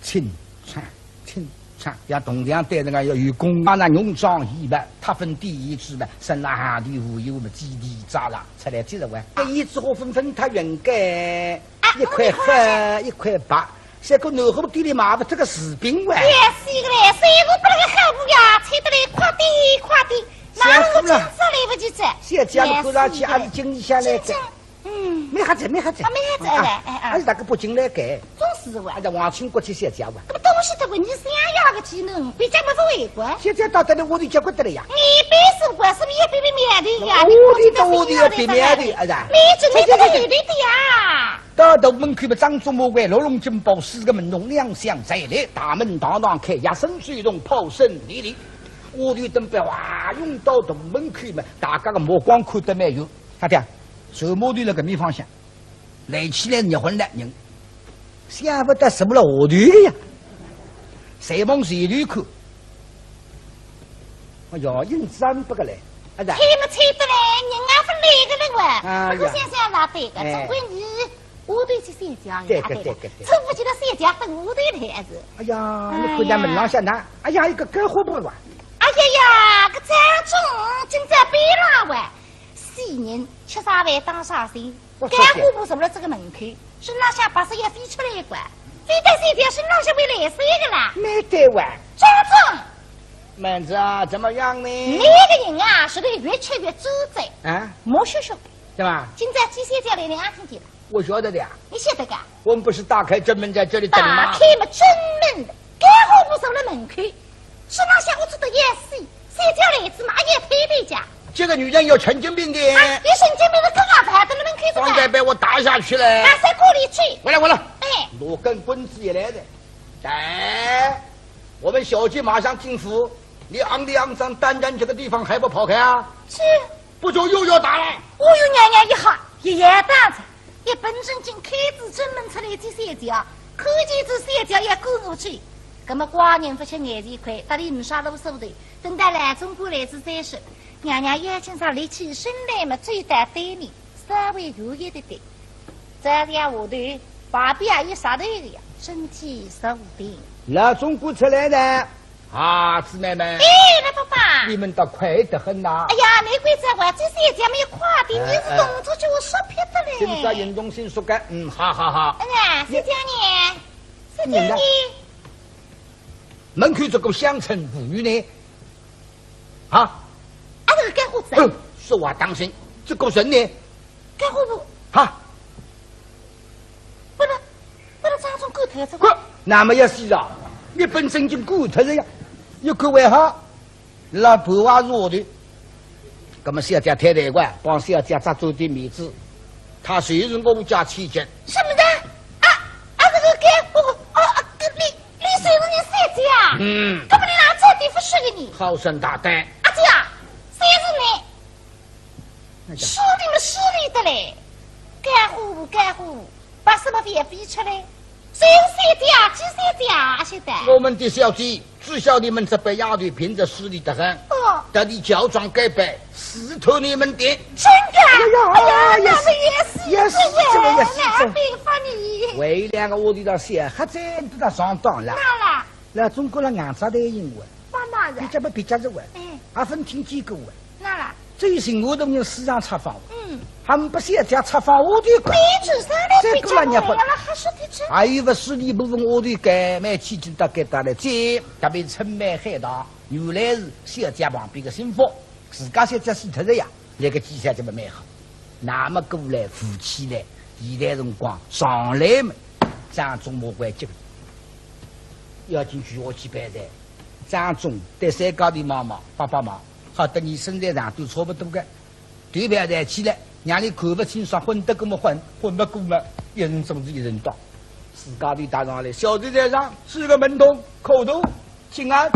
清唱，清唱，像铜匠对那个要有功，啊，那浓妆艳抹，她分第一次的，身浪行头无忧么，叽叽喳喳出来接着玩。一枝花纷纷她圆盖，啊，一块黑，一块白。 像个南货店里买勿脱个柿饼哇。也是个嘞，虽然不那个好不呀，吹得来快点快点，那我真是来不及了。小姐么看上去还是京里向来个。真正，嗯。蛮好仔，蛮好仔。啊，蛮好仔，啊，哎，哎，啊。还是大个北京来个。总是哇。啊，那皇亲国戚小姐哇。那么东西都问你想要个技能，比较没所谓过。小姐到得了，我就结棍得了呀。你别说过，是不是也别别面的呀？我的东西要别面的，哎呀。你真的这个有的呀。 到大门口么，张忠、马贵、六龙金宝四个门童，两厢进来，大门当当开，夜深水动，炮声连连。屋里等白哇，涌到大门口么，大家个目光看得蛮远。啥个？水马头辣搿面方向，来起来热昏了人，想勿到什么了下头个呀。 再往前头看，哎呀，影子也勿个嘞，啊，对。吹么吹得来，人也勿来个了哇。啊呀。不过想想也对个，哎。总归你下头去三家呀，对个，对个，对个。对个。出不去了三家等下头来是。哎呀，哎呀。你看见门浪向哪？哎呀，一个干活婆哇。哎呀呀，搿张总今朝背浪哇，死人吃啥饭当啥事。 我说干活婆坐了这个门口，身浪向白色也飞出来一块，飞到三家身浪向会来三个啦。没得哇。张总。妹子啊，怎么样呢？那个人啊，是个越吃越猪嘴，啊？没学学。对吧？今朝几三家来两天的了。我晓得的呀。你晓得个？我们不是打开正门在这里等吗？打开么正门，干活婆坐了门口， 身浪向我做得要死，三家来子嘛，也推推家。这个女人有神经病的。啊，有神经病的，刚刚还在那门口子呢。刚才被我打下去了。啊，谁过来去？我来，我来。哎。罗根棍子也来了。来，我们小姐马上进府，你昂里昂张站在这个地方还不跑开啊？是。不走又要打了。哦哟，娘娘一吓，也要打着。 一本正经开仔正门出来见小姐，看见仔小姐也赶过去。葛么寡人勿吃眼前亏，搭俚呒啥啰嗦的，等到老总管来仔再说。娘娘要紧上立起身来么，走到对面，稍微远一点点。再向下头，旁边也有石头个呀，身体坐定。老总管出来了。 啊，姊妹们。哎，老伯伯。你们倒快得很呐。哎呀，难怪这话，这小姐没有快点，哎，你是动作叫我说撇的嘞。哎，今朝运动性速干，嗯，好好好。哎呀，小姐呢？小姐呢？你呢？门口这个乡村妇女呢？啊？啊，这个干活子啊。嗯，说话当心，这个人呢？ 干活婆。哈。不能，不能抓住狗头子。滚！那么要死啊！一本正经狗头子呀，一个为好，老婆啊弱的。那么小姐太太乖，帮小姐扎住点面子，她就是我家千金。什么的？啊，啊，这个该，哦，哦，啊，这，你，你就是人小姐啊？嗯。搿么你哪早点勿说个呢？好生大胆。阿姐啊，就是你。那个势利么势利得嘞，干活勿干活，把什么也飞出来。谁小姐啊，几小姐啊，晓得？我们的小姐，只晓你们这班丫头平日势利得很，哦。特地乔装改扮，试探你们的。真的？哎呀，哎呀，哎呀，那么也是，也是，这个也是，那还没法呢。喂，两个屋里头小黑子都在上当了。哪啦？ 老总管了硬着头硬话，妈妈的。比较不比较是话，哎。阿芬听见过话。哪啦？最近我都用市场拆房，嗯。还不是要拆房屋的。对，只是那比较再过来你不，还是的这。还有不是你不问我的该买起进到该搭来，这特别春梅海棠，原来是小姐旁边个心腹，自家小姐死脱了呀。 那个几下这么蛮好。那么过来扶起来，现在辰光上来嘛，张忠莫怪急，要紧举下去办哉。张忠对三家头望望，帮帮忙，好得你身材长短差不多个，头覅抬起来，让你看勿清爽，昏得过么昏，昏勿过么一人总是一人当。自家头踏上来，小弟在上，是个门童，叩头。 请安。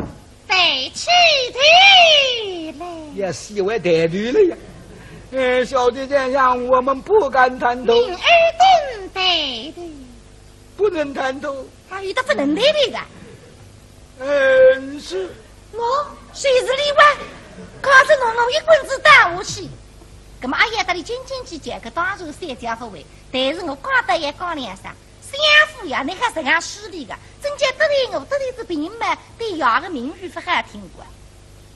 抬起头来。也是为抬头了呀。呃，小弟在上，我们不敢抬头。明儿等抬头。不能抬头。还有的不能抬头个。嗯，是。喏，谁是例外？告诉侬，我一棍子打下去。葛么阿爷搭伊斤斤计较个，当然三家勿会，但是我讲得也讲两声。 相府呀，侬还实梗势利个，真叫得罪我，得罪仔别人嘛，对爷个名誉勿好听个。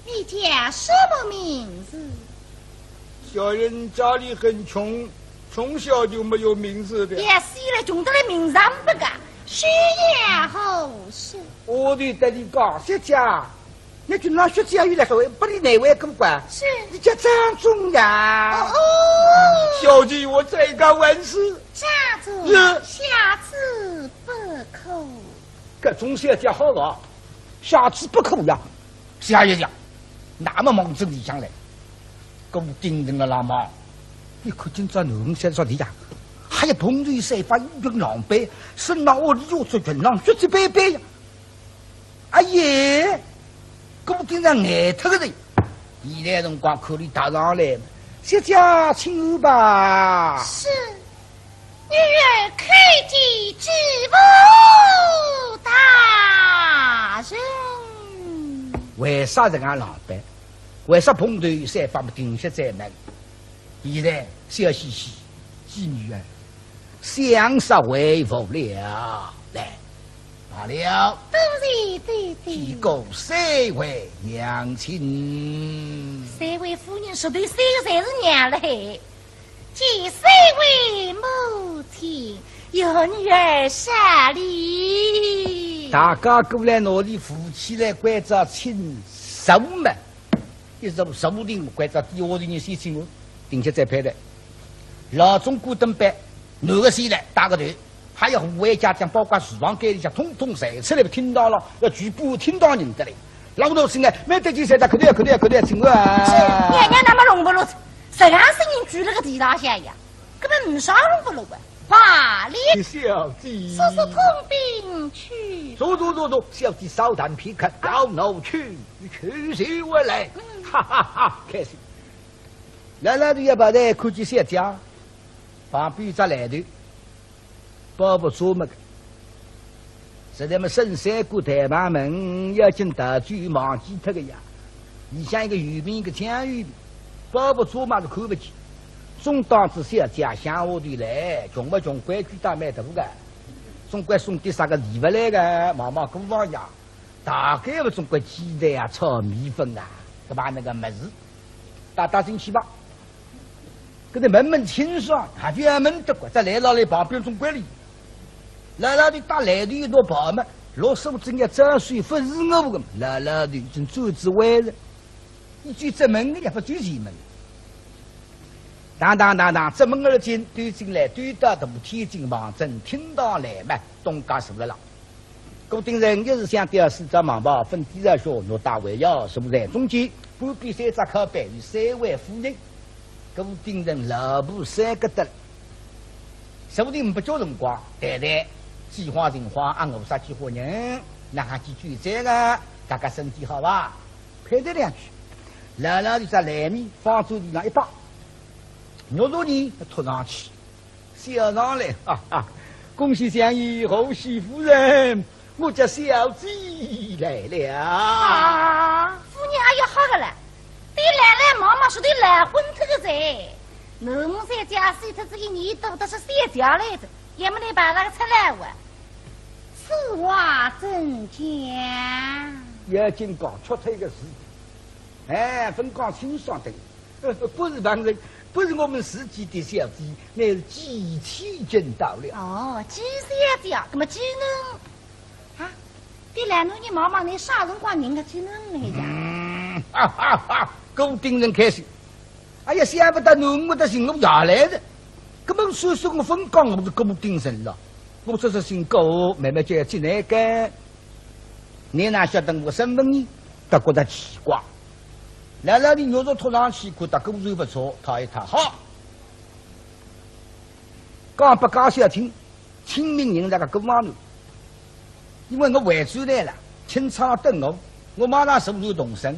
你叫什么名字？小人家里很穷，从小就没有名字的。也是了，穷得来名字也没个。学业何事？我的得你讲，小姐， 那就拿学姐又来说，不理哪位不管。是。你叫张忠呀。哦，哦。小姐，我再敢问是？张忠，是。下次不可。搿种小姐好啊，下次不可呀。下一讲，那么望仔里向来，顾鼎臣个老妈，你看今朝囡儿三说的呀，还有蓬头散发，衣裙狼狈，身上我里又穿裙浪，血迹斑斑呀。 哎呀，顾鼎臣呆脱个人。现在辰光看伊踏上来，小姐请安吧。是，女儿叩见知府大人。为啥实梗狼狈？为啥蓬头散发么停歇在那里？ 现在笑嘻嘻，见女儿，想煞为父了。来，罢了。多谢爹爹。见过三位娘亲。三位夫人，说对三个侪是娘嘞。见三位母亲，有女儿失礼。大家过来拿伊扶起来，关照请坐嘛。 一直坐定，关照底下的人先请安，停歇再拍台。老总管等班，男个先来，带个头，还有护卫家将，包括厨房间里向，统统侪出来，听到了，要全部听到人得来。老头子呢，没得几岁的，可对可对可对，请安。是，娘娘那么弄不落，实梗声音举了个地浪向呀，根本没啥弄不落啊。罢了。小姐。速速通禀去。走走走走，小姐稍等片刻，到哪去？ 你去谁我来？嗯。哈哈哈，开心。老老头一跑来，看见小姐，旁边一只烂头，包袱遮没个。实在么，沈三姑台旁门，要紧大嘴忘记脱个呀。里向一个有名个江鱼，包袱遮嘛是看勿见。总当仔小姐想下头来，穷勿穷，规矩倒蛮大个，总归送点啥个礼物来个，望望姑房爷。 大概勿总归鸡蛋啊、炒米粉啊，搿把那个物事，带带进去吧。搿个问问清爽，还覅问得过，再来老来旁边总归哩。老老头带来头一道跑嘛，老师傅正要招手，勿是我个，老老头已经转仔弯了，伊就出门个也勿转前门。当当当当，出门而进，走进来，走到大厅进房正厅堂来嘛，东家坐了啦。 顾鼎臣一时想，吊四只蟒袍，粉底朝靴，玉带围腰，坐在中间，半边三只靠背，有三位夫人。顾鼎臣老婆三个得了，说不定没叫辰光，谈谈几化情况啊，我啥几化人，哪哈几句这个，大家身体好吧？配得两句。老老的在来面放桌子上一摆，玉镯呢托上去，笑上来，哈哈，恭喜相爷，贺喜夫人，我家小姐来了。啊，夫人，哎呀，好个了，对来来忙忙是对来昏脱个哉。囡儿在家死脱仔一年多，得是小姐来哉，也没得办法个出来哇。此话怎讲？要紧讲出脱一个字，哎，分讲清爽的。呃，不是旁人，不是我们自己的小姐，乃是寄妻见到了。哦，寄小姐，那么寄囡儿啊，对来囡儿忙忙，你啥辰光人个寄囡儿呢呀？嗯，哈哈哈，顾鼎臣开心。哎呀，想不到囡儿的寻我也来了。搿么算算我分讲我是顾鼎臣了，我这是姓顾，慢慢叫进来个。你哪晓得我身份呢？倒觉得奇怪。老老的玉镯托上去，看到果然不错，套一套好。讲不讲小听，清明人那个过望头，因为我回转来了，清仓等我，我马上坐船动身。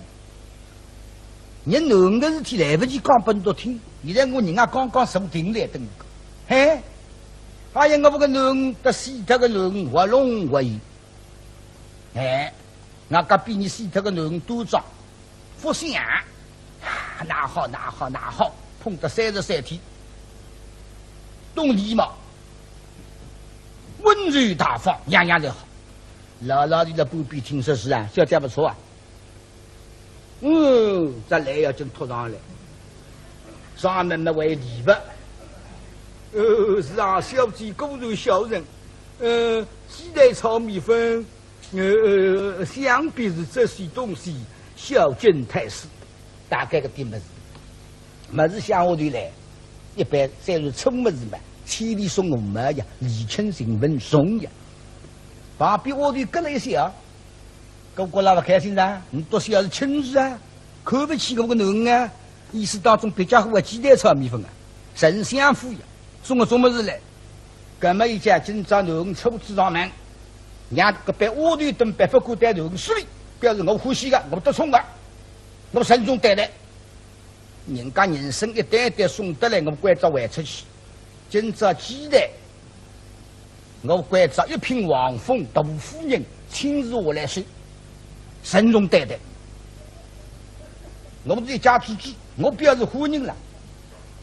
人囡儿个事体来不及讲拨侬听，现在我人家刚刚坐定来等我。嘿，哎呀，我个囡儿，搭死脱个囡儿，活龙活虎。哎， 外加比你死脱个囡儿多张，福相。啊，那好，那好，那好，碰得三十三天，懂礼貌，温柔大方，样样侪好。老老的辣旁边听说是啊，小姐不错啊。嗯，这来要紧托上来，上门么为礼物。呃，是啊，小姐果然孝顺，呃，鸡蛋炒米粉， 呃，想必是这些东西孝敬太师，大概个点物事。物事向下头来，一般虽然粗物事嘛，千里送红包呀，礼轻情分重呀。旁边下头跟了一些啊，个个啦勿开心啦，你都是要是轻视啊，看不起我个囡儿啊，意思当中别家伙啊，鸡蛋炒米粉啊，丞相府呀，送个种物事来。 葛么伊讲今朝囡儿初次上门，让搿班丫头等班不敢对囡儿失礼，表示我欢喜个，我得宠个，我慎重对待。人家人参一担一担送得来，我关照还出去。今朝鸡蛋，我关照一品皇封大夫人亲自下来收，慎重对待。我是一家之主，我表示欢迎了。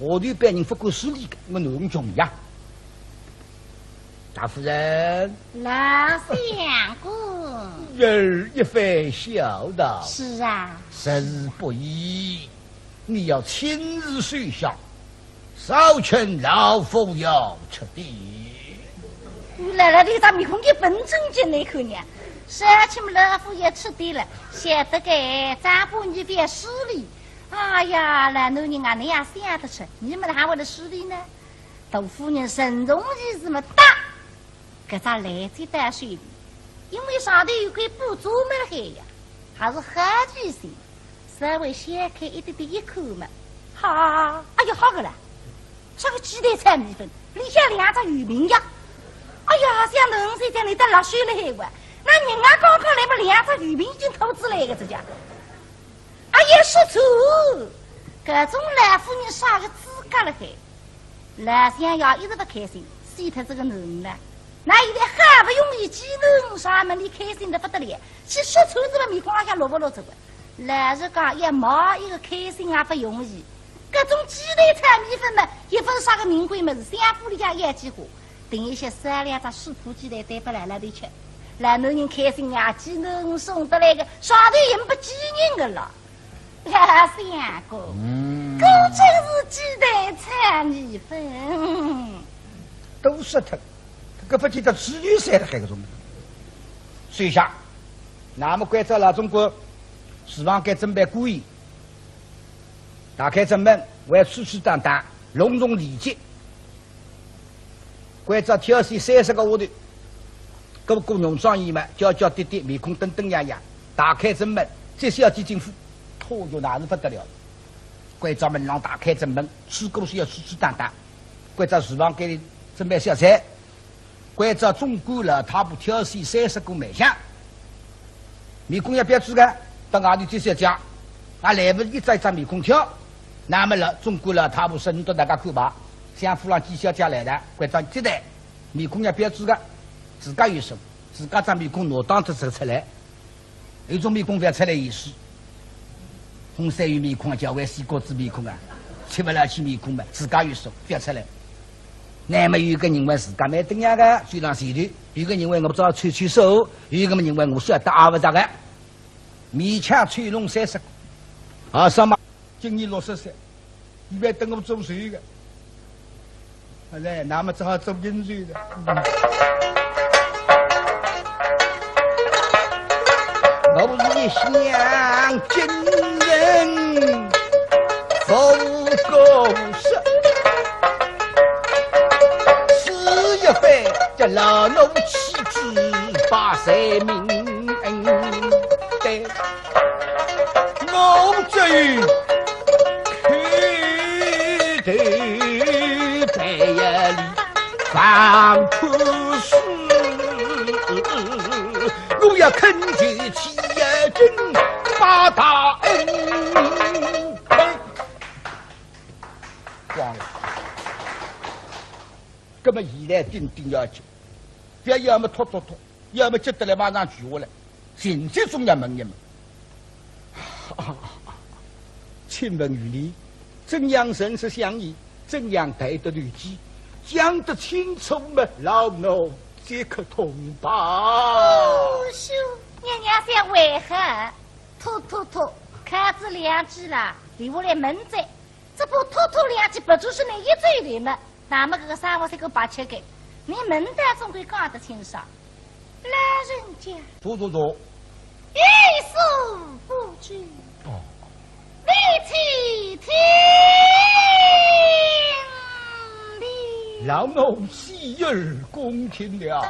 下头班人不敢失礼个，我囡儿穷呀。大夫人。老相公。儿一番孝道，是啊。实是不易。你要亲自收下，少请老夫要吃的。我老老的一张面孔一本正经的看呢，少请老夫要吃的了，晓得个，长辈你覅失礼。 哎呀，老男人啊，你也想得出，你们哪会得势利呢？大夫人慎重其事么答，搿只篮子带水里，因为上头有块布做么了海呀，还是好记性，稍微掀开一点点一看么，哈，哎呀，好个了，啥个鸡蛋炒米粉，里向两只鱼饼呀！哎呀，想囡儿在里头落水了海哇，那人家刚刚来么两只鱼饼已经吐出来个这家。 哎呀，说错，搿种老夫人啥个资格了海？老相爷一直勿开心，死脱这个囡儿呢。那现在好不容易寄囡儿上门，伊开心得不得了，去说错仔么面孔浪向落勿落这个。老实讲，要骂一个开心也不容易。搿种鸡蛋炒米粉嘛，也勿是啥个名贵物事，相府里向要几化。 等一歇烧两只水烳鸡蛋端拨老老头吃。老男人开心啊，寄囡儿送得来个，上头也没寄人个了。老相公，嗯。果真是鸡蛋炒米粉。都说脱，搿勿见得只有三个海搿种。收下，那么关照老总管，厨房间准备过夜。 打开正门，还要吹吹打打，隆重礼节。关照挑选三十个丫头，个个浓妆艳抹，娇娇滴滴，面孔登登样样。打开正门，接小姐进府，嚯哟，那是不得了。关照门浪打开正门，吹过去要吹吹打打。关照厨房间里准备小菜，关照总管老太婆挑选三十个卖相，面孔要标致个，到外头去小姐，也来勿及一张一张面孔挑。那么了，总管老太婆说：“倷到大家看吧，相府浪几小姐来了，关照接待，面孔要标致个，自家有数，自家张面孔拿当得出出来。” 有种面孔覅出来意思。红衫有面孔啊，叫为西瓜子面孔啊，吃勿来去面孔嘛，自家有数，覅出来。那么有个人为自家蛮登样个，就浪前头，有个人为我只好凑凑数，有个么人为我晓得阿勿着个，勉强凑拢三十个。啊，上嘛，今年六十岁， 伊还等我做寿个。好嘞，那么只好做人寿了。我是一向真人，无过失，是一番叫老奴妻子把罪名。对。 我这一口头白呀里放口水，我要恳求起呀，真把大恩。光了。那么现在顶顶要紧，覅要么拖拖拖， 要么急得来马上跪下来，情节总要问一问。请问于你，怎样认识相爷？怎样带得头际？讲得清楚么，老奴即可通报。哦，兄，娘娘想为何？拖拖拖，靠仔两句啦，留下来问哉。 只怕拖拖两句，不就是那一嘴里么？那么搿个生活是个白吃个，你问得总归讲得清爽。老人家，坐坐坐。有所不知。哦。你且听哩。老奴洗耳恭听了。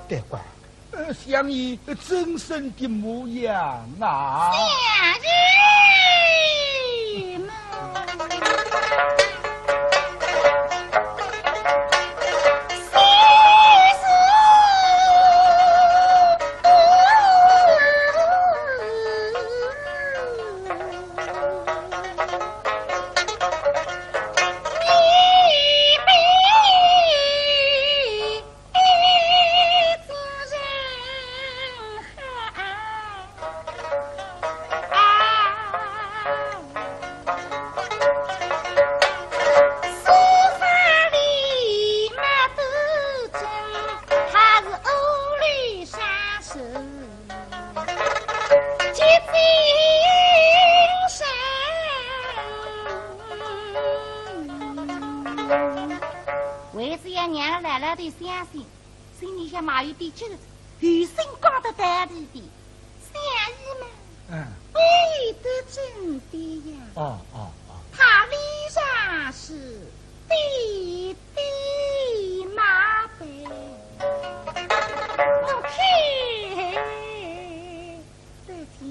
对，乖。 呃，相爷真身的模样啊。相爷嘛。相信，心里向嘛有点急个，有心讲得道理的，相信嘛，嗯。会得真的呀。哦，哦，哦。他脸上是滴滴麻白，我看得见。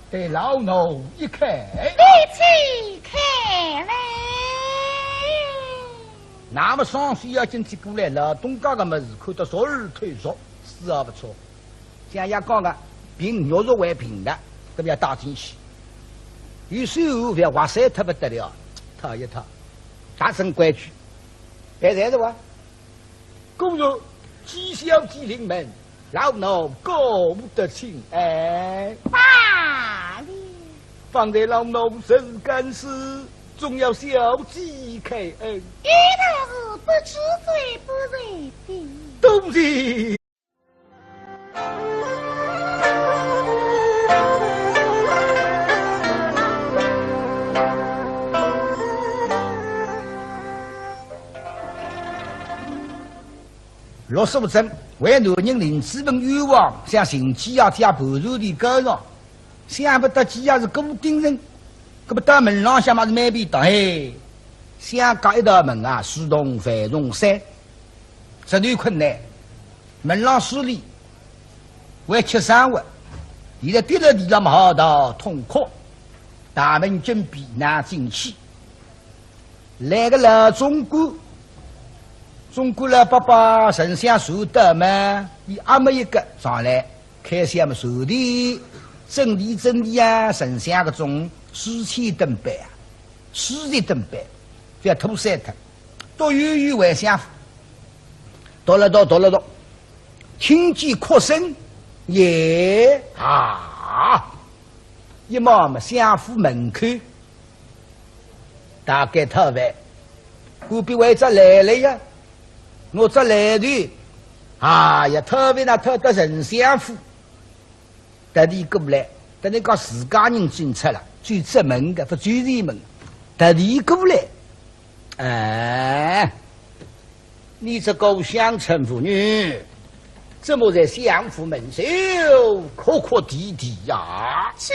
对老奴一看，你且看来。那么双手要紧接过来了，东家个么事看得熟而透熟，是啊不错。像伢讲个，凭玉石为凭个，搿么要带进去。有时候勿要哇塞，特别得了，套一套，达成规矩。哎，侪是哇。 故而，纪晓君临门，老奴告得请安。罢了。方才老奴甚是感事，总要小姐开恩。有道是不知罪不罪定。多谢。 陆素贞为男人林子文冤枉，想寻机要借盘缠钿告状，想不到机要是顾鼎臣，搿么到门浪向嘛是蛮便当，嘿，想隔一道门啊，自动繁荣山，实在困难，门浪势利，会吃生活，现在跌了地浪嘛好逃痛快，大门紧闭难进去。 来个老总管，总管老伯伯丞相传得嘛，伊阿末一个上来，开箱么传的，整理整理啊，丞相搿种书签等板啊，书籍等板，覅拖散脱，都有有回箱，读了读，读了读，听见哭声，耶啊！一望么相府门口。 大概讨饭，隔壁位只来了呀，我只来的，啊呀，讨饭那讨到丞相府，特地过来，等于讲自家人进出了，最正门的，不最前门，特地过来，哎。 你这个乡村妇女，怎么在相府门首哭哭啼啼呀？是。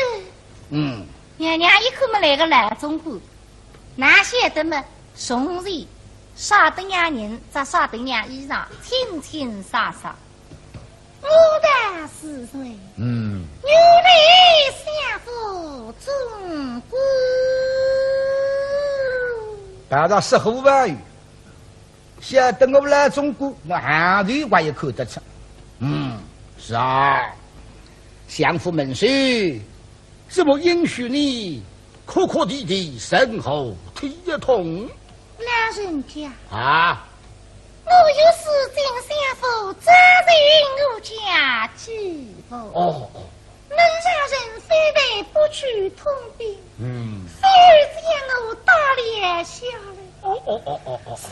嗯。娘娘一看么来个老总管，哪晓得么，从前啥等样人，着啥等样衣裳，清清爽爽。我道是谁？嗯。原来相府总管。碰着说话吧， 晓得我老总管，那行头我也看得出。嗯，是啊，相府门首，怎么允许你哭哭啼啼，甚后体也痛？老人家，啊？我有事进相府，只因我家继父。哦，哦。 门上人非但不去通禀，嗯。反而将我打了下来。哦，哦，哦，哦，哦。所以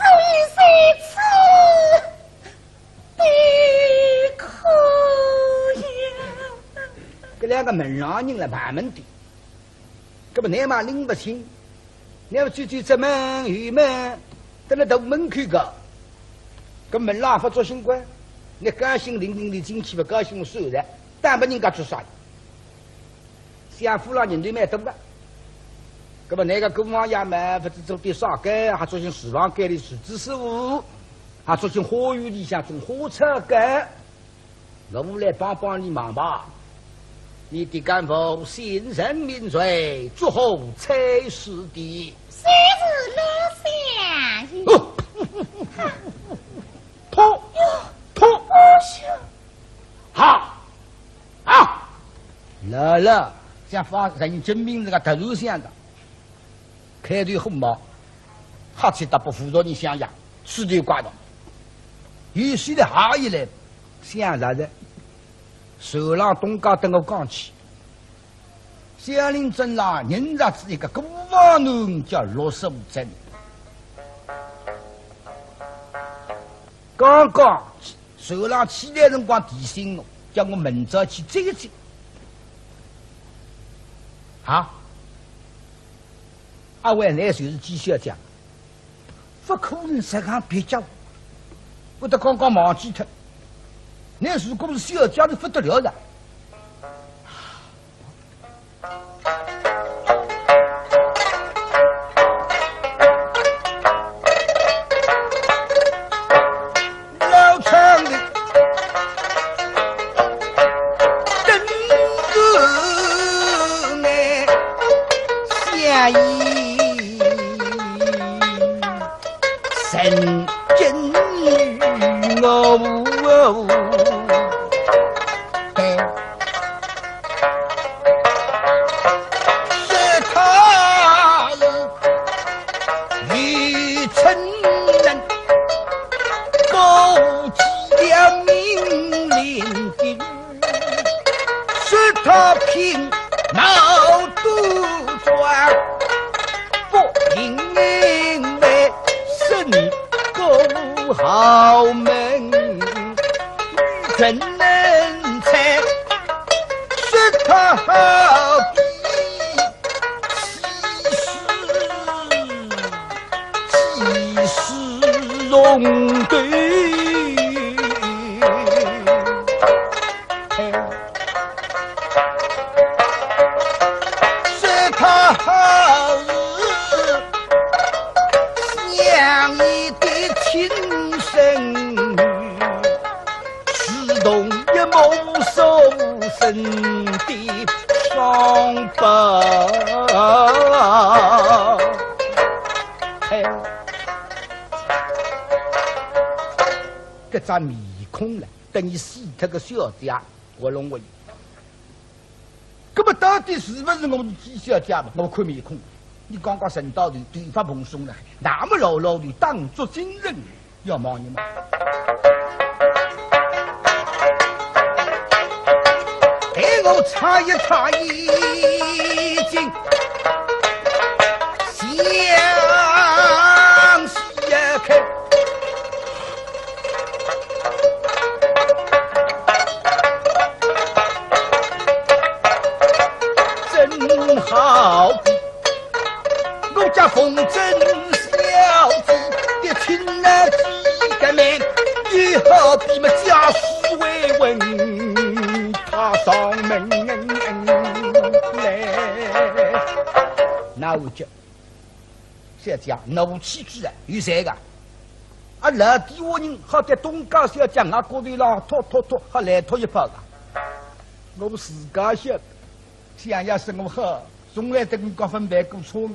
在此的苦呀。搿两个门上人来盘问的，搿么难嘛拎勿清。那么最最这门后门，等了大门口个，搿门浪勿作兴关，你高兴灵灵地进去，勿高兴算了，当拨人家做啥？相府浪人头蛮多个，搿么那个姑王爷嘛，勿知做点啥个，还作兴厨房间里厨子师傅，还作兴花园里向种花草个。 我来帮帮你忙吧。你的干部姓甚名谁，作何差事的？谁是老相爷？哦，痛，哟，痛，哦，是。哈，啊，来了，像发人真名字个特殊相的。 开头很忙，哈气搭不服着你相爷，势头怪动。有些的哈一来，想啥子？手浪东家等我讲起，小林镇浪认着仔一个孤房奴叫罗素贞。刚刚手浪起来辰光提醒我，叫我明朝去接一接。啊？ 阿为，倷就是季小姐，勿可能实梗蹩脚，我都刚刚忘记脱。倷如果是小姐，是勿得了的。老丈人 等我呢，相爷，神经与我。说他是 愚蠢人，勾结了命令的，说他品貌端庄，不应为身过豪门，愚蠢人才，说他好比 几时弄得？说他好是相爷的亲生女， 是同一母所生的双胞胎。搿张面孔了，等于死脱个小姐，我弄我。 搿么到底是勿是我是季小姐嘛？我看面孔，你刚刚升到头，头发蓬松了，那么老老的，当作精神，要望你嘛。待我擦一擦眼睛，想 真好比我家凤珍小姐的亲儿子个面，又好比么家世为文，她上门来。那我讲， 小姐，拿我气死啊！有啥个？啊，老底下人好在东家小姐额角头浪托托托，还来托一把个。我自家晓得，相爷说我好，从来对我勿犯过错误。